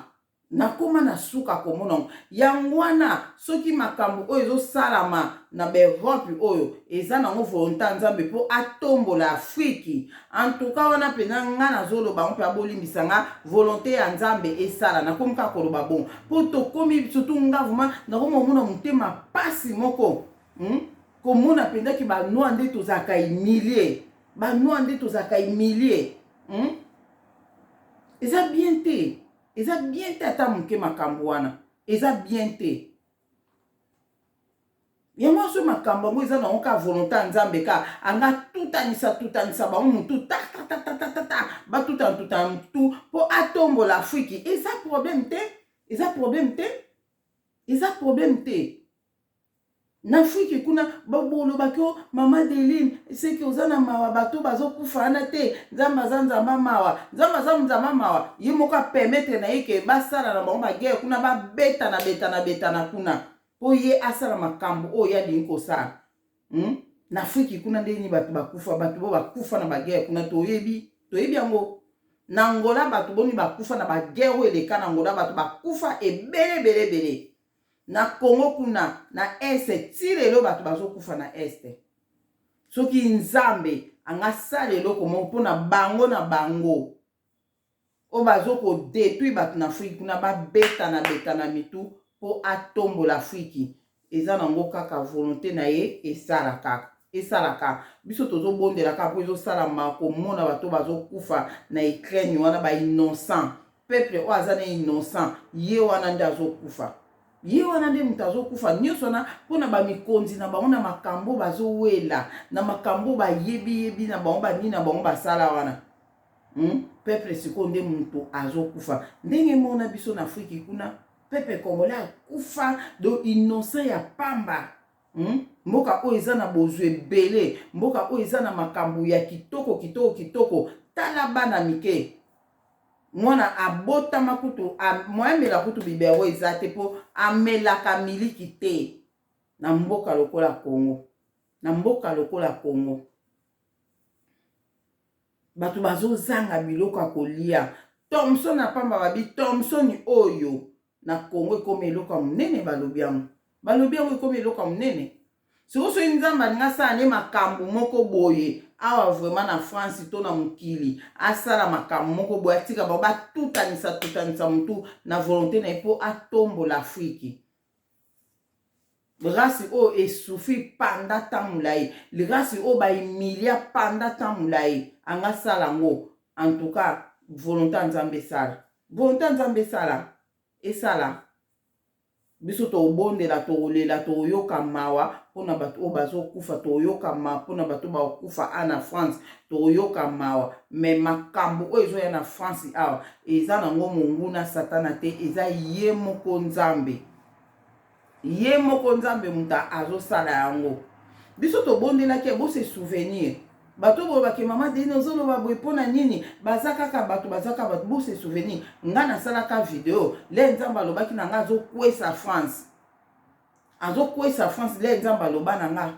nakoma na suka komona yango wana. Soki makambo oyo ezosalama na baEurope oyo, eza nango volonté ya Nzambe mpo atombola Afriki. En tout cas, wana mpenza nga nazoloba yango mpe abolimbisa nga, volonté ya Nzambe esala. Nakomi kaka koloba bon mpo tokomi, surtout nga vraiment nakomi komona motema pasi moko, Komona mpenzaki banoir nde tozalaka humilie, banoir nde tozalaka humilie, Eza bien te, eza bien te ata moke. Makambo wana eza bien te. Yango so makambo yango eza nango kaka volonté ya Nzambe, ka anga tutanisa tutanisa bango mutu tatatatata, batutana tutana mutu mpo atombola Afriki. Eza problème te, eza problème te, eza problème te. Na Afriki kuna bolobaki: "O mama Deline, seki oza na mawa, bato bazokufa wana te. Nzambe aza Nzambe mawa, Nzambe aza Nzambe mawa." Ye moko apermettre na ye ke basala na bango baguerre kuna, babetana betana betana kuna mpo ye asala makambo oyo ye alingi kosala, Na Afriki kuna ndenge nini bato bakufa, bato bo bakufa na baguerre kuna, toyebi, toyebi yango. Na Angola bato boni bakufa na baguerre oyo eleka na Angola? Bato bakufa ebele ebele ebele. Na Congo kuna na Est, ti lelo bato bazokufa na Est. Soki Nzambe anga sala eloko moko mpona bango na bango oyo bazokodetruire bato na Afriki kuna, babetana betana mitu mpo atombola Afriki, eza nango kaka volonté na ye. Esala kaka, esalaka. Biso tozobondela kaka mpo ezosalama. Komona bato bazokufa na Ukraine wana, bainnocent, peuple oyo aza na innocent, ye wana nde azokufa, ye wana nde moto azokufa. Nyonso wana mpona bamikonzi na bango, na makambo bazowela, na makambo bayebiyebi na bango, banini na bango basala wana, Peuple sikoyo nde moto azokufa. Ndenge mona biso na Afriki kuna, peuple congolais akufa, donc innocent ya pamba, Mboka oyo eza na bozwi ebele, mboka oyo eza na makambo ya kitoko kitoko kitoko. Tala bana mike, mwana abotama kutu mwa amela kutu biberon eza te, mpo amelaka miliki te. Na mboka lokola Congo, na mboka lokola Congo, bato bazozanga biloko ya kolia. Thomson na pamba, babi Thomson oyo na Congo ekomi eloko ya monene. Balobi yango, balobi yango ekomi eloko ya monene. Sikoyo soki Nzambe alingi asala nde makambo moko boye awa vraiment na France to na mokili, asala makambo moko boye, atika bango batutanisa tutanisa motu na volonté na ye mpo atombola Afriki. Race oyo esouffrir pendant temps molai, race oyo bahumilia pendant temps molai, anga asala yango. En tout cas, volonté ya Nzambe esala, volonté ya Nzambe esala, esala. Biso tobondela, tokolela, tokoyoka mawa mpona bato oyo bazokufa, tokoyoka mawa mpona bato bakokufa a na France, tokoyoka mawa. Me makambo oyo ezoya na France awa, eza nango monguna Satana te, eza ye moko Nzambe, ye moko Nzambe moto azosala yango. Biso tobondelaki. Bose souvenir, bato bolobaki: "Mama Deni, ozoloba boye mpo na nini? Baza kaka bato, baza kaka bato." Bose souvenir, nga nasalaka video le Nzambe alobaki na nga azokwesa France. Azokwesa France le Nzambe aloba na nga.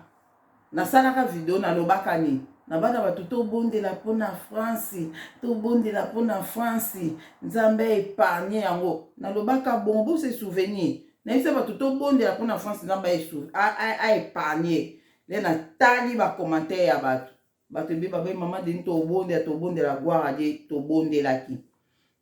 Nasalaka video nalobaka nini? Na bana bato tobondela mpo na France, tobondela mpo na France, Nzambe a épargne yango. Nalobaka bongo, bo se souvenir. Nayebisa bato tobondela mpo na France, Nzambe a épargne. Le natali ba commentaire ya bato. Bato ebele babe mama Denis tobondela tobondela gloire à Dieu tobondelaki.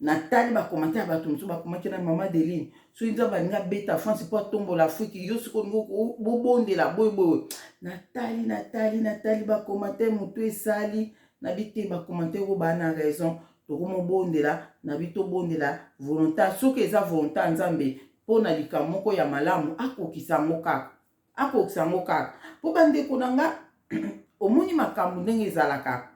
Natali ba commentaire ya bato mosusu bakomaki na mama Adeline soki Nzambe alingi abeta France mpo atombola Afrique yo sikoyo olingi bobondela boye boye. Natali natali natali ba commentaire motu esali nabi te ba commentaire oyo baa na raison tokomobondela nabi tobondela volonté soki eza volonté ya Nzambe mpo na likambo moko ya malamu akokisa yango kaka. Akokisa yango kaka po ba ndeko na nga omoni makambo ndenge ezalaka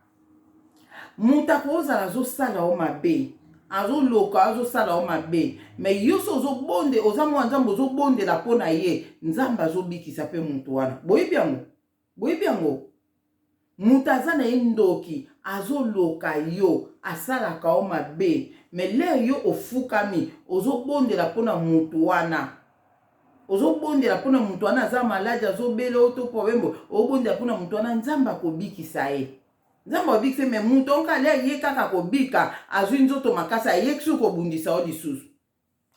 moto akozala azosala yo mabe azoloka azosala yo mabe me yo so ozobonde oza mwana nzambe ozobondela mpo na ye nzambe azobikisa mpe moto wana boyebi yango boyebi yango Moto aza na ye ndoki azoloka yo asalaka yo mabe mais l'heure yo ofukami ozobondela pona mutu wana ozobondela pona mutu wana aza malade azobela oyo to problème boye obondela pona mutu wana nzambe akobikisa ye nzambe akobikisa ye mais mutu onka l'heure ye kaka akobika azwi nzoto makasi aye lisusu kobundisa yo lisusu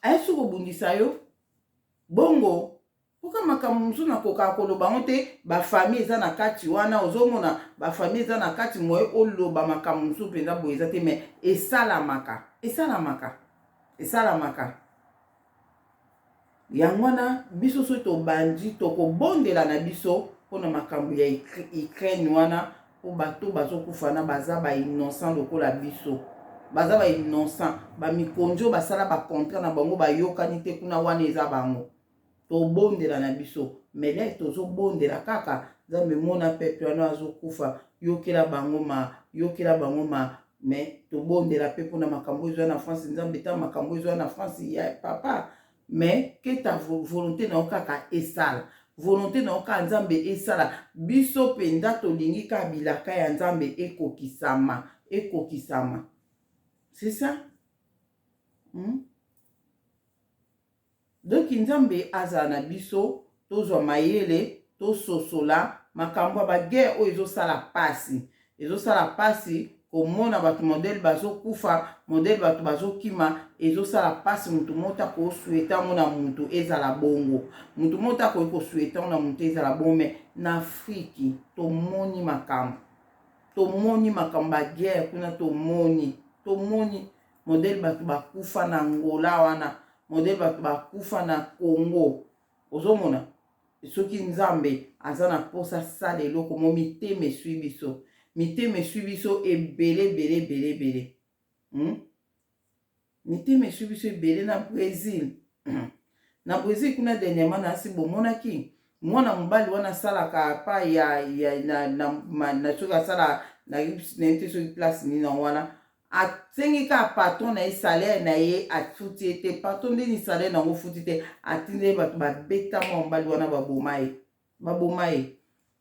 aye lisusu kobundisa yo bongo Poka makambo mosusu nakokaka koloba yango te ba famille eza na kati wana ozomona ba famille eza na kati moye oloba makambo mosusu mpenza boye eza te mais esalamaka esalamaka esalamaka yango wana biso soki tobandi tokobondela na biso mpona makambo ya Ukraine wana mpo bato bazokufa na baza ba innocent lokola biso baza ba innocent bamikonzi oyo basala ba contrat na bango bayokani te kuna wana eza bango Tobondela na biso mais lè tozo bondela kaka nzambe mona peuple wana azo kufa yokela bango ma yokela bango ma mais tobondela pe pona makambo ezoya na France nzambe ta makambo ezoya na France ya papa mais que ta volonté na yo kaka esala volonté na yo kaka nzambe esala biso mpenza tolingi kaka bilaka ya nzambe ekokisama ekokisama c'est ça hmm? Donc nzambe azala na biso tozwa mayele tososola makambo ya ba guerre oyo ezosala pasi ezosala pasi komona bato modele bazokufa modele bato bazokima ezosala pasi moto moko akosouhaiter yango na moto ezala bongo moto moko akoki kosouhaiter yango na moto ezala bongo mais na Afrique tomoni makambo tomoni makambo ba guerre kuna tomoni tomoni Modèle batu bakufa na Angola wana, modèle batu bakufa na Congo. Ozomona? Soki Nzambe aza na posa asala eloko mo mitema esui biso. Mitema esui biso ebele ebele ebele ebele. Hmm? Mitema esui biso ebele na Brésil. Na Brésil kuna dernièrement nasi bomonaki mwana mobali wana asalaka pa ya, ya na, na, na, na soki asala nayebi te soki place nini yango wana Asengi kaka patron na ye salaire na ye afuti ye te patron nde nini salaire na yango ofuti te atindeli bato babeta mwa mobali wana baboma ye baboma ye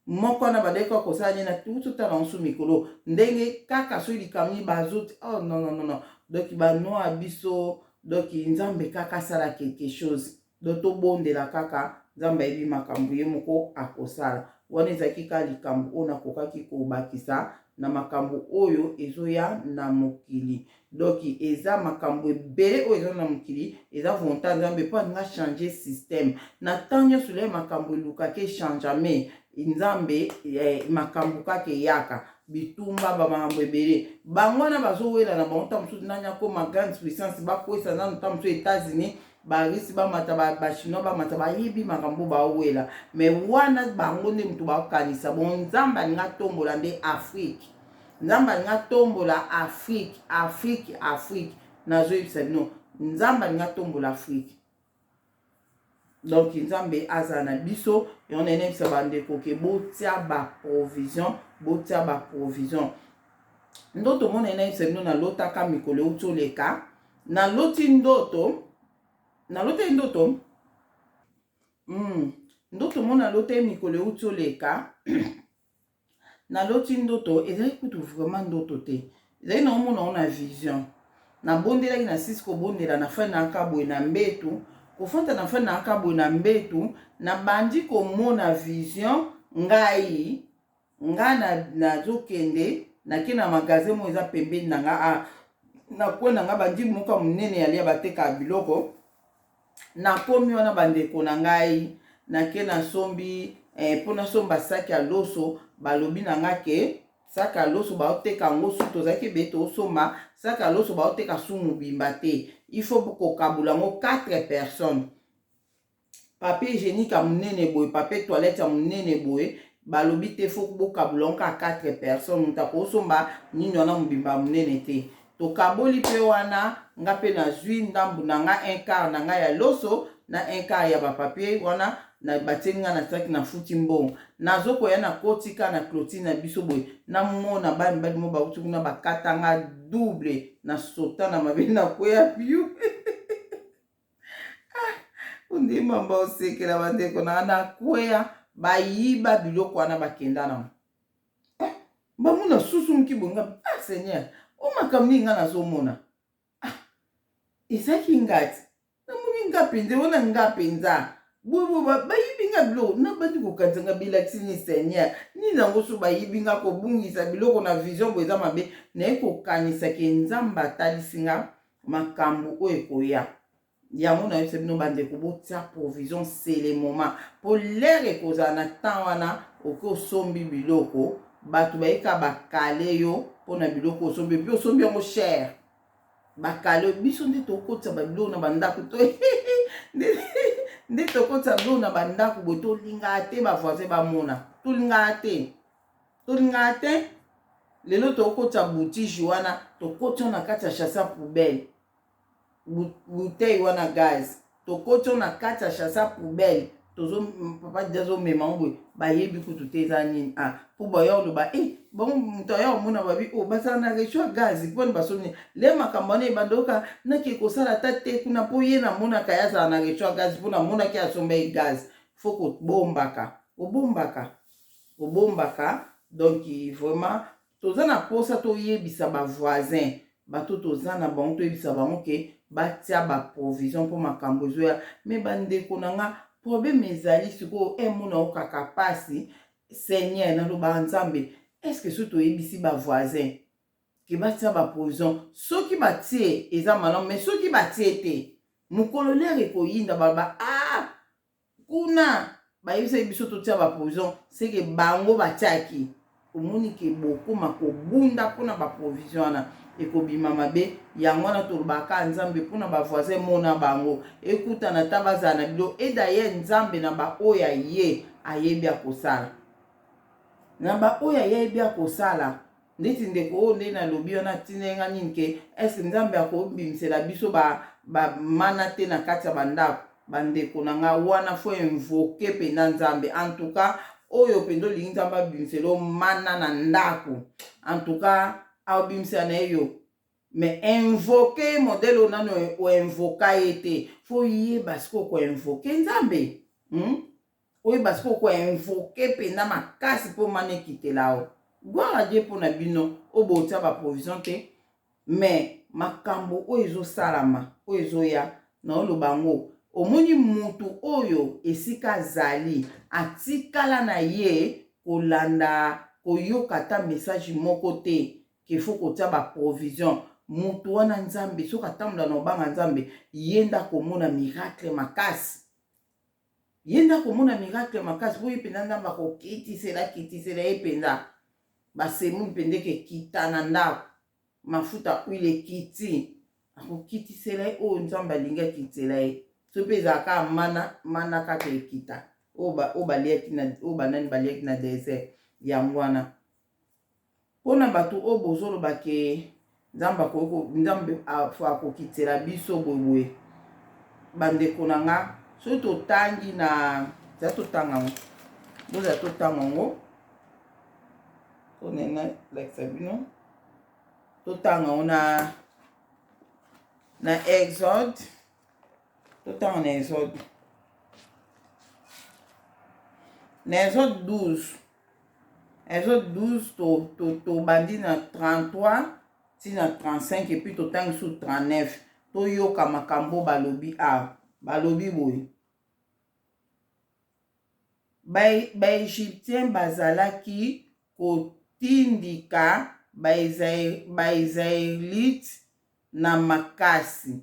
moko wana bandaki kaka kosala nini na tuti otala yango su mikolo ndenge kaka soki likambo nini bazoti oh non non non non donc banoa biso donc nzambe kaka asala quelque chose Donc tobondela kaka, Nzambe ayebi makambo ye moko akosala. Wana ezalaki kaka likambo oyo nakokaki kobakisa na makambo oyo ezoya na mokili. Donc eza makambo ebele oyo eza na mokili, eza volonté ya Nzambe mpo alinga changer système. Na temps nyonso lelo makambo elukaki echangeame, Nzambe eh, makambo kaka eyaka bitumba ba makambo ebele bango wana bazowela na bango ntango mosusu nani akoma grande puissance bakwesa nanu ntango mosusu États-Unis ba russe bamata ba, ba chinois bamata bayebi makambo bawela me wana bango nde moto bakanisa bon nzambe alingi atombola nde afrique nzambe alingi atombola afrique afrique afrique nazoyebisa bino nzambe alingi atombola afrique donc nzambe azala na biso yango nayebisa bandeko ke botia baprovision botia baprovision ndoto mona nayebisa bino nalotaka mikolo euti oleka Naloti ndoto, nalotaki ndoto mm, ndoto moko nalotaki mikolo euti oleka naloti ndoto ezalaki kutu vraiment ndoto te ezalaki naomona ngo na vision nabondelaki na sisi kobondela na fai nayaka boye na mbetu Kofanda na fanda naka boye na mbetu, nabandi komona vision ngai nga nazokende nake na magasin moko eza pembeni na nga a na coin na nga bandi moko ya monene ya lia batekaka biloko. Nakomi wana bandeko na ngai, nake nasombi eh, mpo nasomba saki ya loso. Balobi na nga ke saki ya loso baoteka yango su, tozalaki ebele tosomba saki ya loso, baoteka su mobimba te, il faut kokabula yango 4 personnes. Papier hygiénique ya monene boye, papier toilette ya monene boye, balobi te, faut bokabula yango kaka 4 personnes, moto akosomba nini wana mobimba ya monene te. Tokaboli mpe wana, nga mpe nazwi ndambu na nga, un quart na nga ya loso na un quart ya bapapier wana na batieli nga na saki, nafuti mbongo. Nazokoya, nakotika na clôture na biso boye, namona bana mibali mo bauti kuna, bakata nga double, na sota na mabe, nakweya piu. Ah, ondima mba osekela bandeko na nakweya, bayiba biloko wana, bakenda nango. Eh, bamona susu moki bonga. Ah Seigneur, o makambo nini nga nazomona? Ah, ezalaki ngati namoni nga mpenza wana, nga mpenza boye bayibi nga biloko. Nabandi kokanisa nga bilakisi nini, Seigneur, nini yango so bayibi nga? Kobungisa biloko na vision boye eza mabe. Naye kokanisa ke Nzambe atalisi nga makambo oyo ekoya. Yango nayebisa bino bandeko, botia provision, c'est le moment, mpo lere ekozala na temps wana oki osombi biloko, bato bayeka bakale yo mpona biloko osombi, mpe osombi yango cher, bakale biso. Nde tokotisa babiloko na bandako to nde tokotisa biloko na bandako boye, tolingaka te bavoisin bamona, tolingaka te, tolingaka te. Lelo tokotisa boutige wana, tokoti na kati ya chasse à poubelle, bouteille wana gaz, tokoti na kati ya chasse à poubelle. Tozo papa di azomema ngo boye, bayebi kutu te eza nini. Ah, mpo baya oloba e bango, moto aya omona babi o bazala na réchaud ya gaz mponi basomi le makambo wana ebanda oka nake kosala ata te kuna, mpo ye namonaka ye azala na réchaud ya gaz, mpo namonaki asomba ye gaz. Faut kobombaka, obombaka, obombaka. Donc vraiment toza na mposa toyebisa bavoisin, bato toza na bango, toyebisa bango ke batia baprovision mpo makambo ezoya. Me bandeko na nga, problème ezali sikoyo, emona okaka mpasi. Seigneur, nalobaka Nzambe, est-ce soki toyebisi bavoisin ke batia baprovision, soki batie eza malamu, mais soki batie te, mokolo lere ekoyinda, baloba: "Ah, kuna bayebisaki biso totia baprovision, seke bango batiaki." Omoni ke bokóma kobunda mpona baprovision wana, ekobima mabe. Yango wana tolobaka Nzambe mpona bavoisin, mona bango ekutana ta bazala na bilo. E d'ailleurs Nzambe na baoyo aye ayebi akosala, na baoyo ayebi akosala. Ndeti ndeko oyo nde nalobi wana, atinda nga nini ke est-ce Nzambe akobimisela biso bamana te na kati ya bandako? Bandeko na nga, wana faut invoquer mpenza Nzambe. En tout cas oyo mpenza olingi Nzambe abimisela mana na ndako, en tout cas aobimisela na ye yo, mais invoquer modèle oyo nano oinvoka ye te. Faut yeba sikoyo koinvoquer Nzambe, Oyeba sikoyo koinvoquer mpenza makasi mpo mana ekitela o. Gloire à Dieu mpona bino oyo botia baprovision te. Mais makambo oyo ezosalama, oyo ezoya, naoloba yango, omoni mutu oyo esika azali atikala na ye kolanda koyoka ata message moko te ke faut kotia baprovision, mutu wana Nzambe, soki atambola na obanga Nzambe, ye nde akomona miracle makasi, ye nde akomona miracle makasi, mpo ye mpenza Nzambe akokitisela kitisela ye mpenza basemule mpenza ekekita na ndako, mafuta, huile ekiti, akokitisela ye oyo Nzambe alingi akitisela ye. So mpe ezalaka mana, mana kaka ekita oyo baliaki, oyo banani baliaki na désert. Yango wana mpona bato oyo bozoloba ke Nzambe, Nzambe akokitela biso boyeboye, bandeko na nga, soki totangi na za, totanga yango, bozala totanga yango mpona lakisa bino. Totanga yango na Exode, totanga na Exode, na Exode 12, Exode 12, tobandi na 33 ntina 35 et puis totangi su 39. Toyoka makambo balobi awa. Balobi boye, Ba-Egyptien bazalaki kotindika Ba-Israelite na makasi,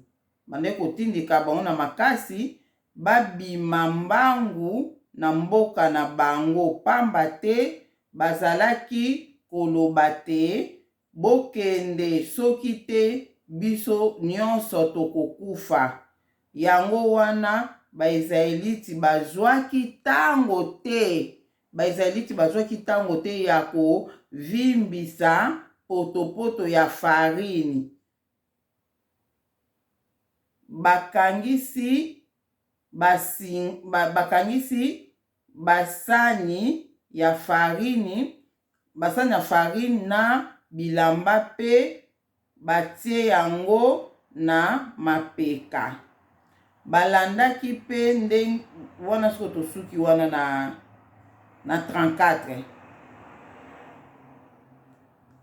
bandaki kotindika bango na makasi babima mbangu na mboka na bango, pamba te bazalaki koloba te, Bokende, soki te biso nyonso tokokufa. Yango wana Baisraeliti bazwaki tango te, Baisraeliti bazwaki tango te ya kovimbisa potopoto ya farini. Bakangisi bakangisi basani ya farini, basani ya farine na bilamba mpe batie yango na mapeka. Balandaki mpe ndenge wana sikoyo tosuki wana na na 34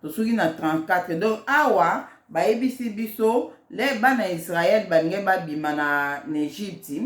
tosuki na 34. Donc awa bayebisi biso le bana ya Israël balingi babima na, na Egypte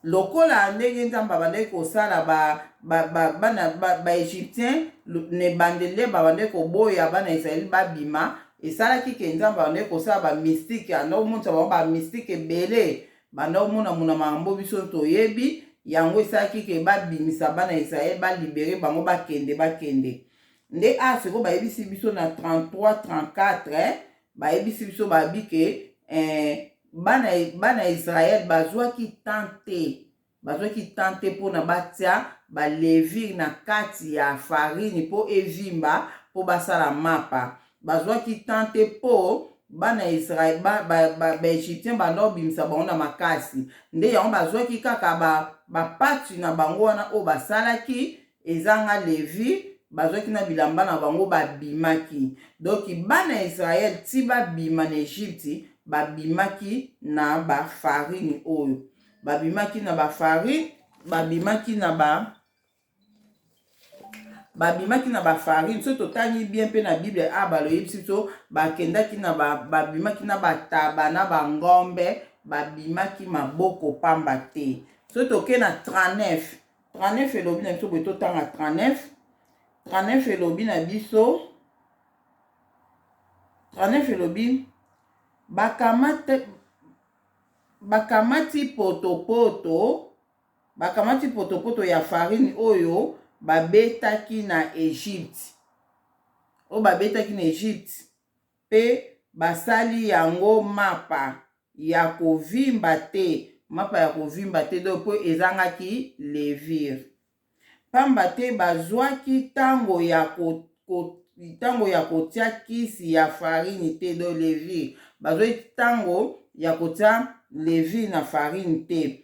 Lokola ndenge Nzambe abandaki kosala ba, ba, ba, bana, ba, ba Egyptiens na ebandeli nde babandaki koboya bana Israël babima, esalaki ke Nzambe abandaki kosala ba mystique, abandaki komonisa bango ba mystique ebele, banda komona mona makambo biso toyebi, yango esalaki ke babimisa bana Israël, ba libere bango bakende, bakende. Nde awa sikoyo bayebisi biso na 33, 34, bayebisi biso babi ke eh, bana, bana Israël bazwaki temps te, bazwaki temps te mpona batia ba levure na kati ya farine mpo evimba mpo basala mapa. Bazwaki temps te mpo bana Israël ba, ba, ba, ba Egyptien banda kobimisa bango na makasi, nde yango bazwaki kaka ba, ba pati na bango wana oyo basalaki ezanga Levi, bazwaki na bilamba na bango babimaki. Donc bana ya Israël ti babima na Egypte babimaki na ba farine oyo, babimaki na ba farine, babimaki na ba babimaki na ba farine. Soki totangi bien mpe na Bible a baloyebisi biso bakendaki na ba, babimaki na bataba na bangombe, babimaki maboko pamba te. Soki toke na 39, 39 elobi na biso boye, totanga 39. 39 elobi na biso, 39 elobi bakamate, bakamati potopoto, bakamati potopoto ya farine oyo babetaki na Egypte, oyo babetaki na Egypte, mpe basali yango mapa ya kovimba te, mapa ya kovimba te, donc mpo ezangaki levure. Pamba te bazwaki tango ya ko, ko, tango ya kotia kisi ya farine te, donc levure. Bazwaki tango ya kotia levure na farine te.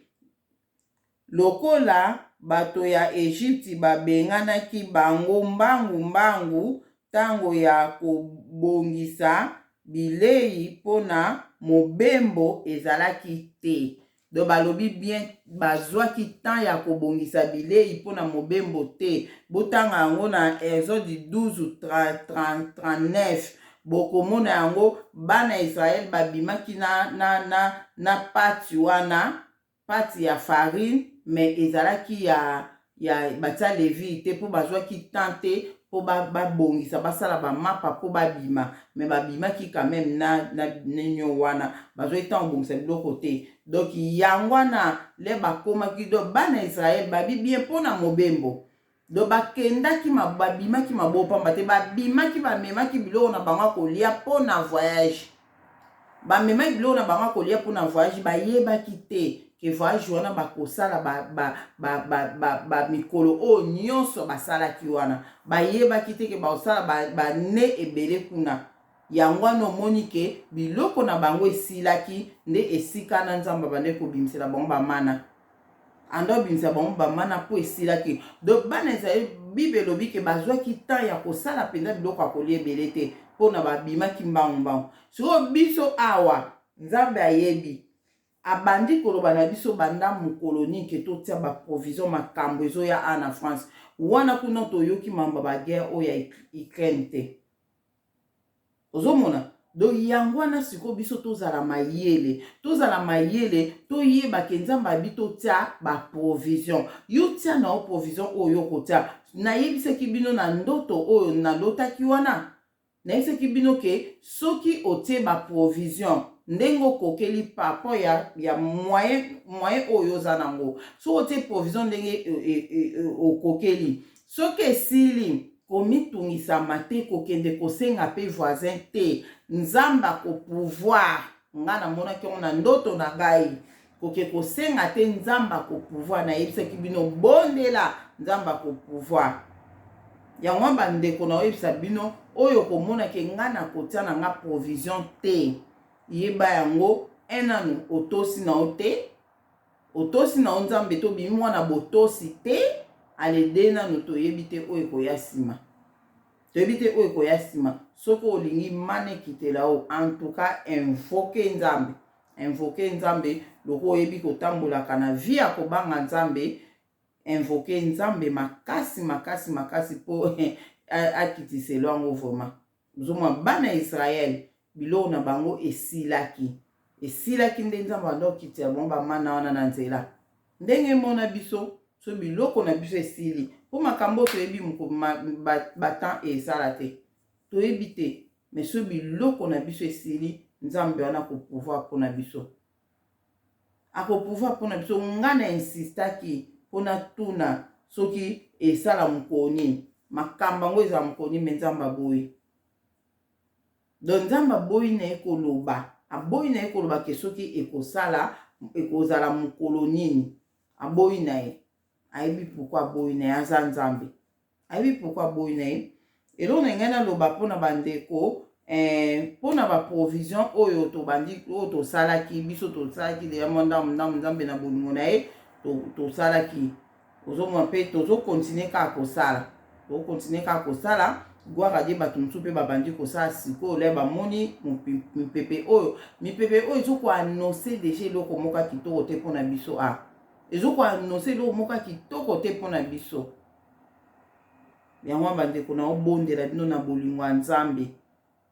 Lokola bato ya Ejipti babenganaki bango mbangu-mbangu tango ya kobongisa bilei mpo na mobembo ezalaki te. Donc balobi bien bazwaki temps ya kobongisa bilei mpo na mobembo te. Botanga yango na Exode 12 39, bokomona yango. Bana Israël babimaki na, na, na, na pati wana, pate ya farine, mais ezalaki ya ya batia levure te mpo bazwaki temps te mpo babongisa ba basala bamapa mpo babima, mais babimaki quand même na, na nio wana bazwaki temps kobongisa biloko te. Donc yango wana le bakomaki, donc bana Israël babi bien mpo na mobembo. Donc bakendaki babimaki maboko pamba te, babimaki bamemaki biloko na bango ya kolia mpo na voyage, bamemaki biloko na bango ya kolia mpo na voyage. Bayebaki te ke voyage wana bakosala ba, ba, ba, ba, ba, ba mikolo oyo nyonso basalaki wana, bayebaki te ke bakosala bane ba ebele kuna. Yango wana omoni ke biloko na bango esilaki, nde esika na Nzambe abandaki kobimisela bango bamana, anda obimisa bango bamana mpo esilaki. Donc bana Israel, Bible elobi ke bazwaki temps ya kosala mpenza biloko ya kolia ebele te mpona babimaki mbangu mbangu. Sikoyo biso awa Nzambe ayebi, abandi koloba na biso banda mokolo nini ke totia ba provision, makambo ezoya awa na France wana kuna toyoki mambo ya ba guerre oyo ya Ukraine te. Ozomona? Donc yango wana sikoyo biso tozala mayele, tozala mayele, toyeba ke Nzambe abi totia ba provision. Yo tia na yo provision oyo okotia. Nayebisaki bino na ndoto oyo nalotaki wana, nayebisaki bino ke soki otie ba provision ndenge okokeli par rapport ya moyen oyo oza nango, soki otie provision ndenge okokeli, soki esili, komitungisama te, kokende kosenga mpe voisin te. Nzambe akopourvoir. Ngai namonaki yango na ndoto na ngai, koke kosenga te, Nzambe akopourvoir. Nayebisaki bino, bondela, Nzambe akopourvoir. Yango bandeko, naoyebisa bino, oyo komonaki ngai nakotia na nga provision te, yeba yango nanu otosi na yo te, otosi na yo Nzambe, tobimi mwana botosi te. Alede nanu toyebi te oyo ekoya nsima, toyebi te oyo ekoya nsima. Soki olingi mana ekitela yo, en tout cas invoque Nzambe, invoque Nzambe. Loko oyebi kotambolaka na vie ya kobanga Nzambe, invoque Nzambe makasi makasi makasi mpo akitiselo yango. Vraiment, ozomona bana ya Israele, biloko na bango esilaki, esilaki nde Nzambe banda okitela bango bamana wana na nzela. Ndenge emona biso, so biloko na biso esili, mpo makambo oyo toyebi batemps esala te, toyebi te. Mais so biloko na biso esili, Nzambe wana akopourvoir mpona biso, akopourvoir mpona biso. Nga na insistaki mpona tuna soki esala mokolo nini, makambo yango ezala mokolo nini, mais Nzambe aboyi. Donc Nzambe aboyi na ye koloba, aboyi na ye koloba ke soki ekosala, ekozala mokolo nini. Aboyi na ye, ayebi pourquoi aboyi na ye, aza Nzambe, ayebi pourquoi aboyi na ye. Eloko na ngai naloba mpona bandeko, mpona baprovision oyo tobandi, oyo tosalaki, biso tosalaki deya mwa ndambu ndambu. Nzambe na bolingo na ye, tosalaki, ozomona mpe tozocontinuer kaka kosala, tozocontinuer kaka kosala. Gloire à Dieu, bato mosusu mpe babandi kosala sikoyo. Le bamoni mipepe oyo, mipepe oyo ezokoannoncer déjà eloko moko ya kitoko te mpona biso. A ezokoannoncer eloko moko ya kitoko te mpona biso. Yango bandeko, na obondela bino na bolingo ya Nzambe.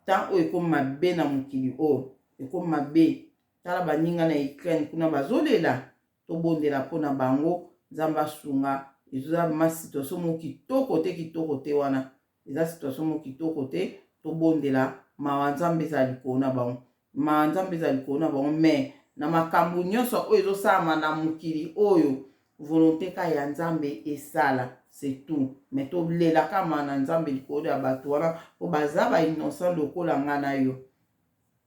Ntango oyo ekomi mabe na mokili oyo, ekomi mabe. Tala baninga na Ukraine kuna bazolela, tobondela mpona bango, Nzambe asunga. Eza ma situation moko kitoko te, kitoko te wana, eza situation moko kitoko te. Tobondela, mawa Nzambe ezala likolo na bango, mawa Nzambe ezala likolo na bango. Mais na makambo nyonso oyo ezosalama na mokili oyo, volonté ka ya Nzambe esala, c'est tout. Mais tolelaka mawa na Nzambe likolo ya bato wana, mpo baza bainnocent lokola nga na yo,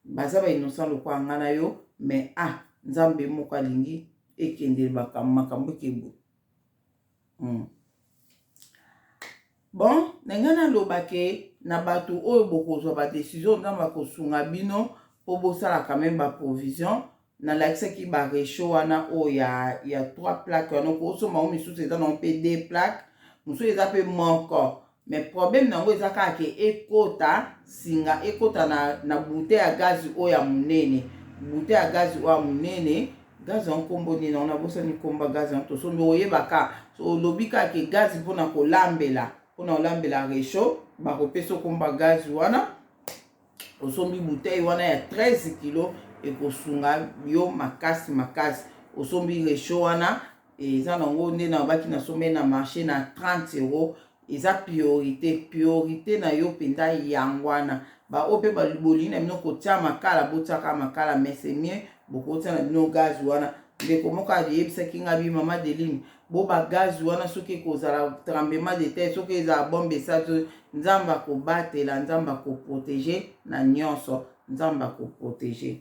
baza bainnocent lokola nga na yo. Mais ah, Nzambe moko alingi ekendele makambo ekeboye. Bon, na ngai naloba ke na bato oyo bokozwa badécision, Nzambe akosunga bino mpo bosala quand même baprovision. Nalakisaki baréchaud wana oyo ya 3 plaque wana, okosomba ngo. Misusu eza nango mpe 2 plaque, mosusu eza mpe moko. Mais problème nango eza kaka ke ekota singa, ekota na bouteille ya gazi oyo ya monene, bouteille ya gazi oyo ya monene. Gazi yango nkombo nini yango? Nabosani nkombo ya gazi yango. Tosombi, oyebaka, olobi kaka ke gazi mpona kolambela, mpona kolambela réchaud, bakopesa okomba gazi wana. Osombi bouteille wana ya 13 kilo, ekosunga yo makasi makasi. Osombi réchaud wana, eza nango nde nalobaki, nasombi na marché na 30 euro. Eza priorité, priorité na yo mpenza yango wana. Baoyo mpe bolingi na bino kotia makala, botiaka makala, mais c'est mieux bokotia na bino gaz wana. Ndeko moko ayebisaki nga bi: "Mama Deline, bo bagaz wana, soki ekozala tremblement de terre, soki ezala bombe esali, Nzambe akobatela, Nzambe akoprotéger na nyonso, Nzambe akoprotéger."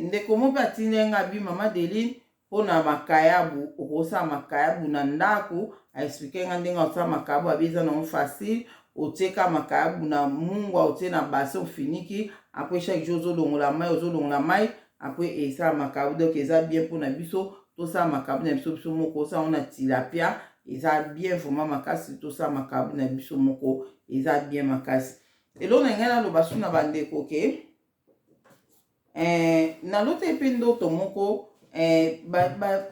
Ndeko moko mpe atindi nga bi: "Mama Deline, mpona makayabu, okosala makayabu na ndako." Aexpliquer nga ndenge osala makayabu. Abi eza nango facile, otieka makayabu na mungwa, otie na bassin, ofiniki. Après, chaque jour ozolongola mai, ozolongola mai, après esala makayabu. Donc eza bien mpona biso tosala makayabu na biso, biso moko. Osala ngo na tilapia, eza bien vraiment makasi. Tosala makayabu na biso moko, eza bien makasi. Eloko na ngai naloba su na bandeko ke nalota mpe ndoto moko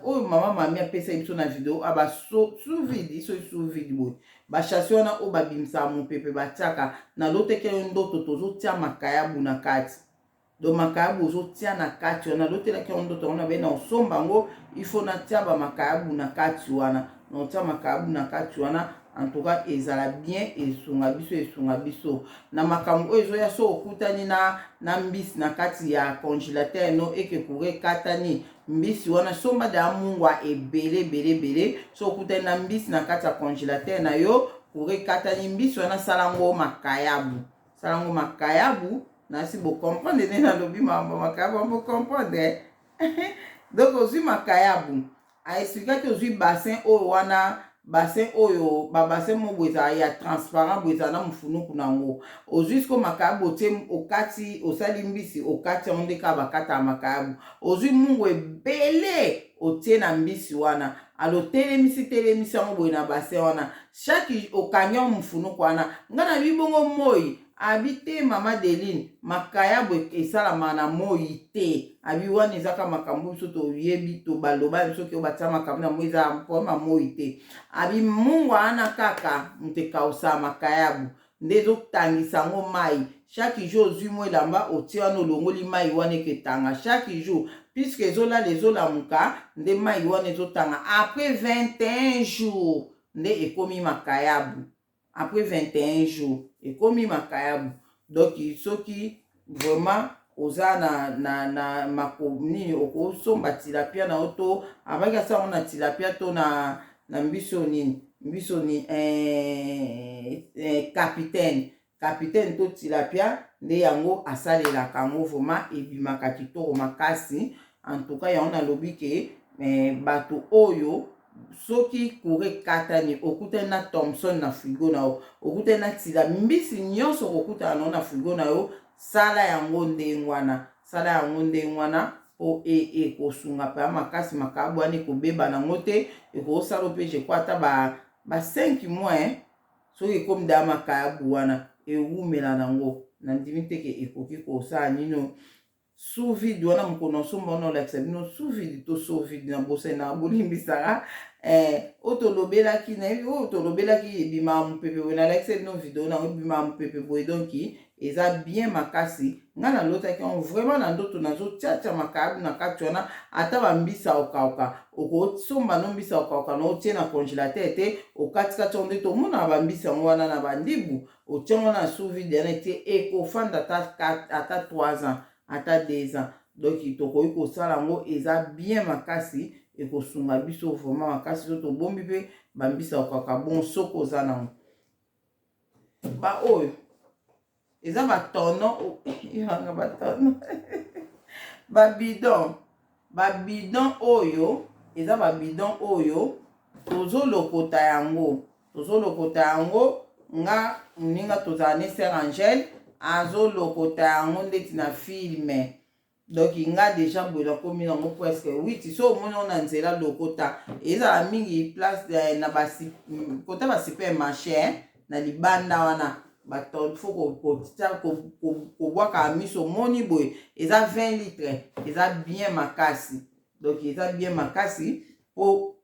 oyo mama mami apesaki biso na video, aba sous vide, soki sous vide boye. Ba chassi wana oyo babimisaka mopepe batiaka, nalotaki yo ndoto tozotia makayabu na kati. Donc makayabu ozotia na kati wana, nalotelaki yango ndoto yango, nabe na osomba yango, il faut natia bamakayabu na kati wana, naotia makayabu na kati wana. En tout cas ezala bien, esunga biso, esunga biso na makambo oyo ezoya. So okutani na mbisi na kati ya congélateur no, eke courant ekatani, mbisi wana somba da mungwa ebele ebele ebele. So okutani na mbisi na kati ya congélateur na yo, courant ekatani, mbisi wana sala yango makayabu, sala yango makayabu. Nasi bocomprendre nde nalobi makambo makayabu, bocomprendre. Donc ozwi makayabu, aexpliquaki, ozwi bassin oyo wana, bassin oyo, babassin moko boye ezala ya transparent boye, ezala na mofunuku nango. Ozwi siko makayabu, otie, okati, osali mbisi, okati yango nde kaka bakataka makayabu. Ozwi mungu ebele, otie na mbisi wana. Alo telemisi, telemisi yango boye na bassin wana, chaque okangi yango mofunuku wana. Ngai na bongo moi abi te, mama Deline, makayabu esalamaka na moi te. Abi wana ezaka makambo biso toyebi to baloba biso ke batia makambo na moi, eza problème ya moi te. Abi mungwa wana kaka moto ekausaka makayabu, nde ezotangisa yango mai. Chaque jour ozwi mwa elamba, otie wana, olongoli mai wana, eketanga chaque jour, puisque ezolala, ezolamuka, nde mai wana ezotanga. Après 21 jours nde ekomi makayabu, après 21 jours ekomi makayabu. Donc soki vraiment oza na mako nini, okosomba tilapia na yo to abaki asango na tilapia to na mbiso nini, mbiso ni capitaine, capitaine to tilapia, nde yango asalelaka yango. Vraiment ebimaka kitoko makasi. En tout cas yango nalobi ke bato oyo, soki courant ekatani, okutani na thomson na frigo na yo, okutani na tila mbisi nyonso, okokutana nango na frigo na yo, sala yango ndenge wana, sala yango ndenge wana, mpo ekosunga mpenza makasi. Makayabu wana ekobeba nango te, ekosala mpe, je crois, ata ba 5 mois. Soki ekomi daa makayabu wana, ewumela nango. Nandimi te ke ekoki kosala nino sous vide wana. Mokolo nasomba wana, olakisa bino sous vide to sous vide na bosani na bolimbisaka. Oyo tolobelaki, nayebi oyo tolobelaki, ebimaka mopepe boye. Nalakisa bino video nango, ebimaka mopepe boye. Donc eza bien makasi. Ngai nalotaki yango vraiment na ndoto, nazotiatia makayabu na kati wana. Ata bambisa okauka, okosomba no mbisa okauka na otie na congélateur te, okatikati yango nde tomonaka bambisa yango wana na bandibu, otie yango na sous vide wana, etie, ekofanda ata 3 ans, ata 2 ans. Donc tokoki kosala yango, eza bien makasi, ekosunga biso vraiment makasi. So tobombi mpe bambisa okaka bon, soki oza nango, baoyo eza batonneau, yanga batonneau, babidon, babidon oyo eza babidon oyo tozolokota yango, tozolokota yango. Nga moninga tozala ne sœur Angèle azolokota yango ndeti na film. Donc nga déjà boye nakomi nango presque 8. So omoni ngo na nzela, lokota. Ezala mingi place na basi kota basupermarché na libanda wana, bato faut kobwaka miso. Omoni boye eza 20 litre, eza bien makasi. Donc eza bien makasi mpo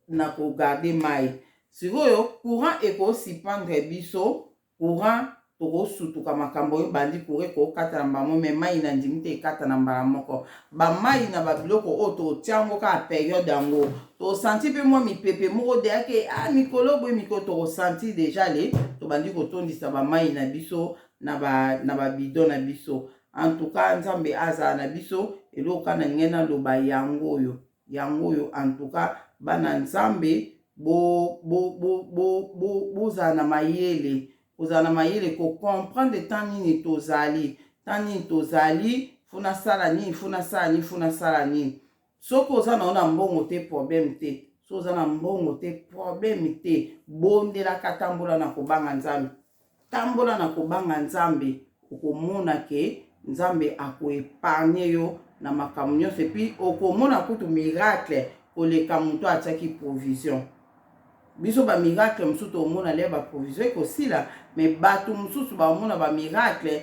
na kogarder mai. Sikoyo courant ekosuspendre biso, courant tokosutuka makambo oyo bandi courant ekokata na mbala moko, mais mai na ndimi te ekata na mbala moko. Bamai na babiloko oyo totia yango kaka période yango, tosanti mpe mwa mipepe moko deyake a mikolo boye, mikolo tokosanti déjà le tobandi kotondisa bamai na biso na babidon na biso. En tout cas Nzambe azala na biso. Eloko kaka na ningai naloba yango oyo, yango oyo. En tout cas bana Nzambe, bozala na mayele, kozala na mayele kocomprendre temps nini tozali, temps nini tozali, faut nasala nini, faut nasala nini, faut nasala nini. Soki oza na yo na mbongo te, problème te. Soki oza na mbongo te, problème te. Bondelaka, tambola na kobanga Nzambe, tambola na kobanga Nzambe, okomona ke Nzambe akoépargner yo na makambo nyonso. Et puis okomona kutu miracle koleka moto atiaki provision. Biso bamiracle mosusu tomona le baprovision ekosila, mais bato mosusu baomona bamiracle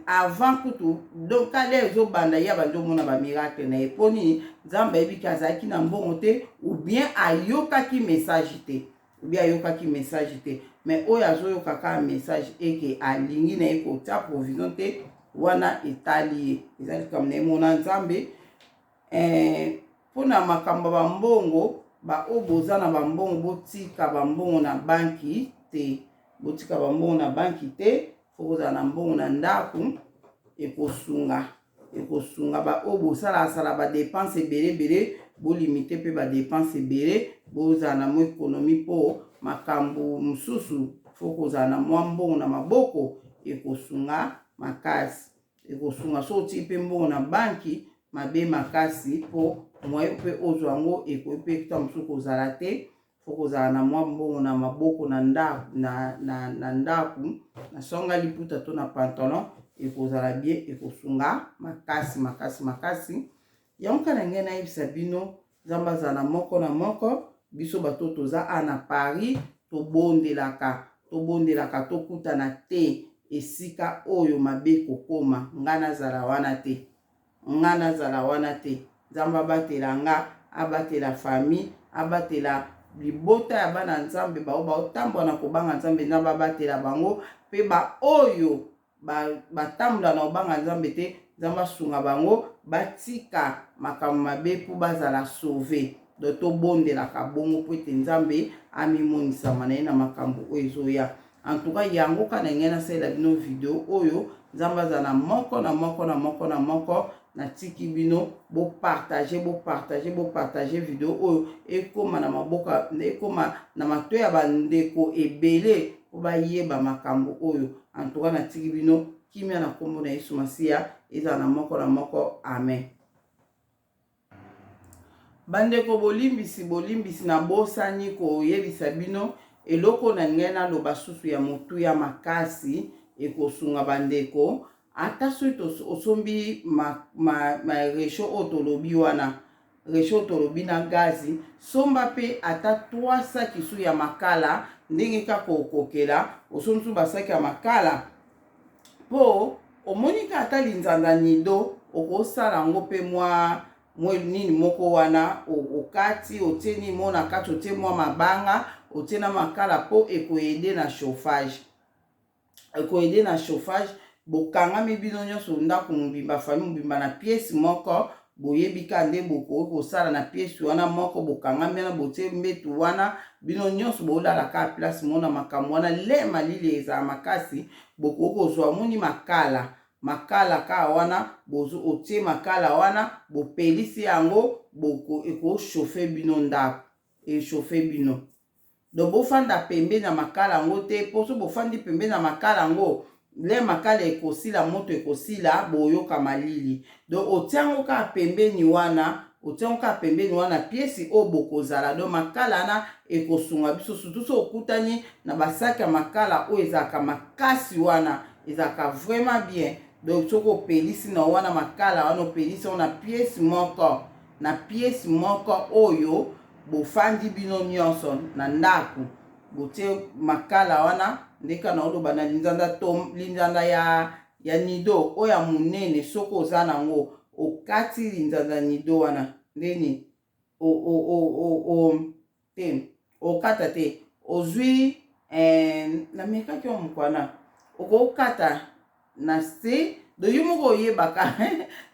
avant kutu. Donc kale ezobanda, ye abandi omona bamiracle na ye. Mpo nini? Nzambe ayebiki azalaki na mbongo te, ou bien ayokaki message te, ou bien ayokaki message te. Mais oyo azoyoka kaka message eke alingi na ye kotia provision te, wana etali ye, eza likambo na ye mona Nzambe. Mpona makambo ya bambongo, baoyo boza na bambongo, botika bambongo na banki te, botika bambongo na banki te. Faut kozala na mbongo na ndako, ekosunga, ekosunga. Baoyo bosalasala badépenses ebele ebele, bolimiter mpe badépenses ebele, bozala na mwa économie, mpo makambo mosusu faut kozala na mwa mbongo na maboko, ekosunga makasi, ekosunga. So otii mpe mbongo na banki, mabe makasi, mpo moye mpe ozwa yango ekoki mpe ta mosusu kozala te. Faut kozala na mwa mbongo na maboko na ndako, na ndako, na songa liputa to na pantalon, ekozala bien, ekosunga makasi makasi makasi. Yango kaka na ngai nayebisa bino, Nzambe azala na moko na moko. Biso bato toza a na Paris, tobondelaka, tobondelaka tokutana te esika oyo mabe kokóma. Ngai nazala wana te, nga nazala wana te. Nzambe abatela nga, abatela famille, abatela libota ya bana Nzambe bao baotambola na kobanga Nzambe. Nzambe abatela bango, mpe baoyo batambola na kobanga Nzambe te, Nzambe asunga bango batika makambo mabe mpo bazala sauvés. Donc tobondelaka bongo mpo ete Nzambe amimonisama na ye na makambo oyo ezoya. En tout cas, yango kaka na ngai nasalela bino video oyo. Nzambe azala na moko na moko na moko na moko. Natiki bino, bopartager, bopartager, bopartager video oyo, ekóma na maboko, ekóma na matoi ya bandeko ebele mpo bayeba makambo oyo. En tout cas, natiki bino kimia na nkombo na Yesu Masiya, ezala na moko na moko. Amen. Bandeko, bolimbisi, bolimbisi, nabosani koyebisa bino eloko na ngai naloba susu ya motuya makasi ekosunga bandeko. Ata soki osombi ma réchaud oyo tolobi wana, réchaud tolobi na gazi, somba mpe ata 3 saki su ya makala, ndenge kaka okokela osombi su basaki ya makala, mpo omoni ka ata linzanza nido, okosala yango mpe mwa mwa nini moko wana, okati, otie nini mo na kati, otie mwa mabanga, otie na makala, mpo ekoaider na chauffage, ekoaider na chauffage. Bokangami bino nyonso, ndako mobimba, famille mobimba na pièce moko, boyebi ka nde bokoki kosala na pièce wana moko, bokangami wana, botie mbetu wana, bino nyonso bolala kaka place moko na makambo wana. Le malili ezala makasi, bokoki kozwa moni makala, makala kaka wana, otie makala wana, bopelisi yango, ekochauffer bino ndako, echauffer bino. Donc bofanda pembeni ya makala yango te, mpo so bofandi pembeni ya makala yango, le makala ekosila, moto ekosila, boyoka malili. Donc otia yango kaka pembeni wana, otia yango kaka pembeni wana, pièce oyo bokozala. Donc makala wana ekosunga biso, surtout so okutani na basaki ya makala oyo ezalaka makasi wana, ezalaka vraiment bien. Donc soki opelisi na wana makala wana, opelisi yango na pièce moko, na pièce moko oyo bofandi bino nyonso na ndako, botie makala wana. Ndeka na oloba na linzanza to linzanza ya nido oyo ya monene, soki oza nango, okati linzanza nido wana ndeni o, o, o, o, o, te okata te, ozwi namekaki oyo mokwana, okokata na se. Donc yo moko oyebaka,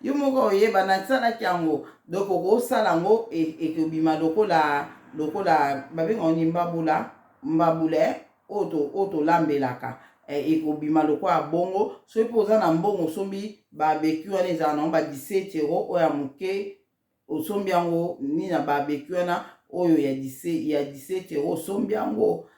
yo moko oyeba nasalaki yango. Donc okosala yango, ekobima lokola babengaka ni mbabula, mbabula oyo tolambelaka, ekobima lokola bongo. Soki mpe oza na mbongo, osombi barbecue wana, ezala nango ba 17 € oyo ya moke, osombi yango nini na barbecue wana oyo ya 17 €, osombi yango,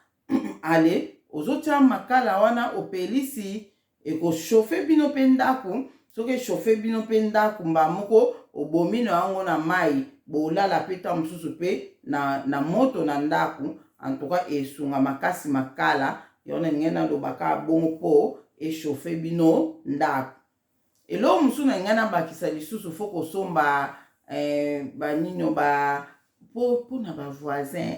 ale ozotia makala wana, opelisi, ekochauffer bino mpe ndako. Soki echauffer bino mpe ndako, mbala moko obomi na yango na mai, bolala mpe ntango mosusu mpe na moto na ndako. En tout cas, esunga makasi makala yango. Na ningai naloba kaka bongo mpo echauffer bino ndako. Eloko mosusu na ngai nabakisa lisusu, faut kosomba banino ba mpona bavoisin.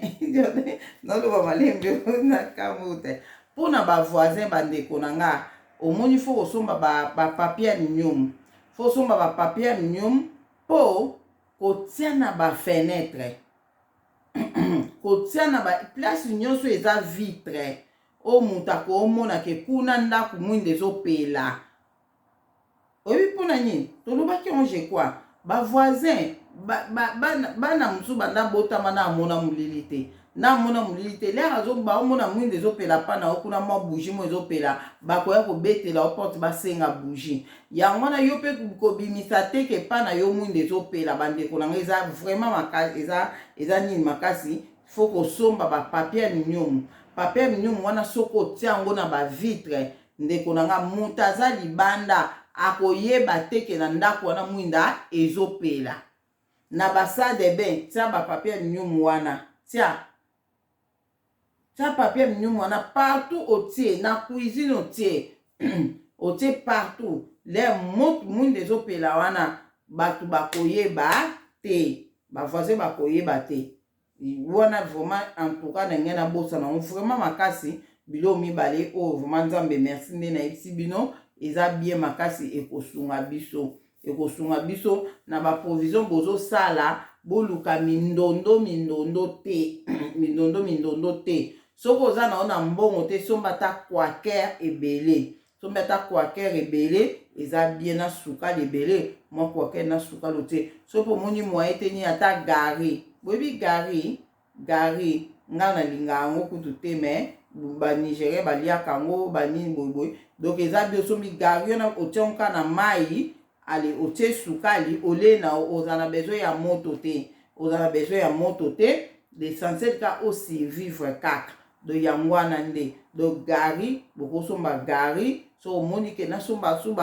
Naloba malembe na kambo te, mpona bavoisin, bandeko na nga. Omoni, faut kosomba bapapier aluminium, faut kosomba bapapier aluminium mpo kotia na bafenêtre, kotia na baplace nyonso eza vitre. Oyo moto akomona ke kuna ndako mwinda ezopela. Oyebi mpona nini tolobaki yango? Je crois bavoisin, bana mosusu banda botama na amona molili te, na amona molili te. L'heure baomona mwinda ezopela pa na yo kuna, mwa bougie mo ezopela, bakoya kobetela yo porte, basenga bougie yango wana. Yo mpe kobimisa te ke pa na yo mwinda ezopela. Bandeko na ngai, eza vraiment makasi, eza nini makasi. Faut kosomba bapapier aluminium. Papier aluminium wana, soki otia yango na bavitre, ndeko na nga, moto aza libanda akoyeba te ke na ndako wana mwinda ezopela. Na basalle de bain, tia bapapier aluminium wana, tia, tia papier aluminium wana partout. Otie na cuisine, otie partout. L'heure moto mwinda ezopela wana, bato bakoyeba te, bavoisin bakoyeba te wana. Vraiment, en tout cas, na ngai nabosana yango vraiment makasi. Biloko mibale oyo, vraiment, Nzambe merci. Nde nayebisi bino, eza bien makasi, ekosunga biso, ekosunga biso na baprovision bozosala. Boluka mindondo mindondo te, mindondo mindondo te. Soki oza na yo na mbongo te, somba ata Quaker ebele, sombi ata Quaker ebele, eza bien, na sukali ebele. Mwa Quaker na sukali otie. Soki omoni moyen te, nini, ata gari. Boyebi gari? Gari, ngai nalinga yango kutu te, mais banigérien baliaka yango, banini boyeboye. Donc eza bien, osombi gari wana, otia yango kaka na mai, ale otie sukali, olie na. Oza na besoin ya moto te, oza na besoin ya moto te. L'essentiel ka osurvivre kaka. Donc yango wana nde. Donc gari, bokosomba gari. So omoni ke nasomba su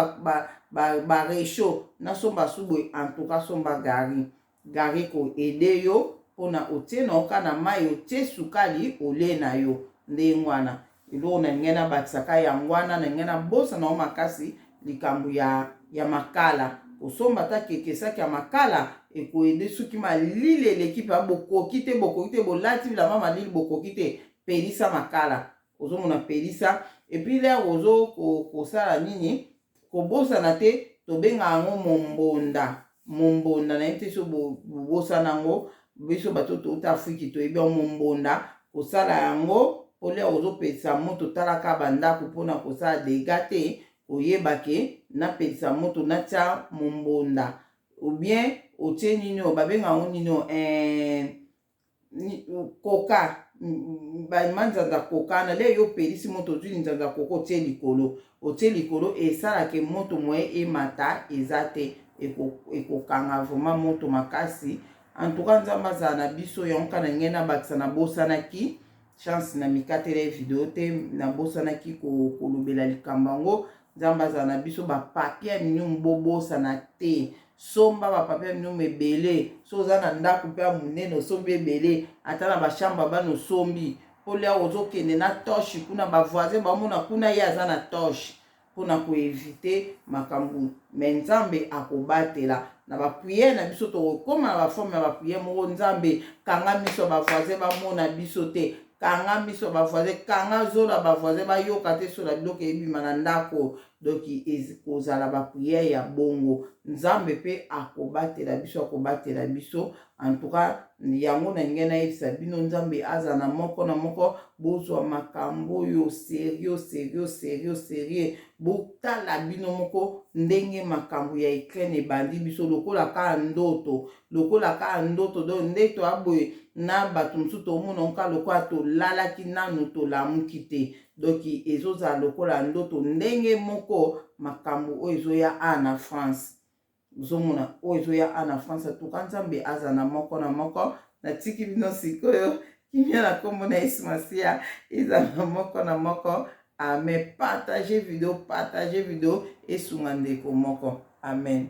baréchaud, nasomba su boye, en tout cas somba gari. Gari koaider yo mpona otie na oka na mai, otie sukali, olie na yo. Ndenge wana eloko na ngai nabakisaka yango wana. Na ngai nabosana yango makasi, likambo ya makala. Kosomba ata keke saki ya makala ekoaider soki malili eleki mpe bokoki te, bokoki te, bolati bilamba malili, bokoki te, pelisa makala. Ozomona, pelisa. Et puis l'heure ozo kosala nini, kobosana te, tobenga yango mombonda. Mombonda, nayebi te so bobosana yango. Biso bato touta Afriki toyebi yango, mombonda. Kosala yango mpo l'heure ozopelisa moto, talaka bandako mpona kosala dégâts te. Koyeba ke napelisa moto, natia mombonda ou bien otie nini oyo babenga yango nini oyo, koka, manzanza koka. Na l'heure yo opelisi moto, ozwi linzanza koka, otie likolo, otie likolo, esalaka moto moye emata eza te, ekokanga vraiment moto makasi. En tout cas, Nzambe azala na biso. Yango kaka na ngai nabakisa. Nabosanaki chance na mikatela video te, nabosanaki kolobela likambo yango. Nzambe azala na biso. Bapapier aluminium, bobosana te, somba bapapier aluminium ebele. So oza na ndako mpe ya monene, osombi ebele, ata na bachambre bana osombi, mpo l'heure ozokende na torche kuna, bavoisin bamona kuna ye aza na torche, mpona koéviter makambo. Mais Nzambe akobatela na baprière na biso. Tokokóma na baforme ya baprière moko: Nzambe, kanga miso ya bavoisin bamona biso te, kanga miso ya bavoisin, kanga zolo ya bavoisin bayoka te sola biloko ebima na ndako. Donc kozala baprière ya bongo, Nzambe mpe akobatela biso, akobatela biso. En tout cas, yango na ngai nayebisa bino. Nzambe aza na moko na moko. Bozwa makambo oyo sérieux, sérieux, sérieux, sérieux. Botala bino moko ndenge makambo ya Ukraine ebandi biso lokola kaka ndoto, lokola kaka ndoto. Donc nde toya boye na bato mosusu, tomona oka lokola tolalaki nanu tolamuki te. Donc ezozala lokola ndoto. Ndenge moko makambo oyo ezoya a na France, ozomona oyo ezoya a na France. Atuka, Nzambe aza na moko na moko. Natiki bino sikoyo kimia na nkombo na Yesu Masiya. Eza na moko na moko. Amen. Partage video, partage video, esunga ndeko moko. Amen.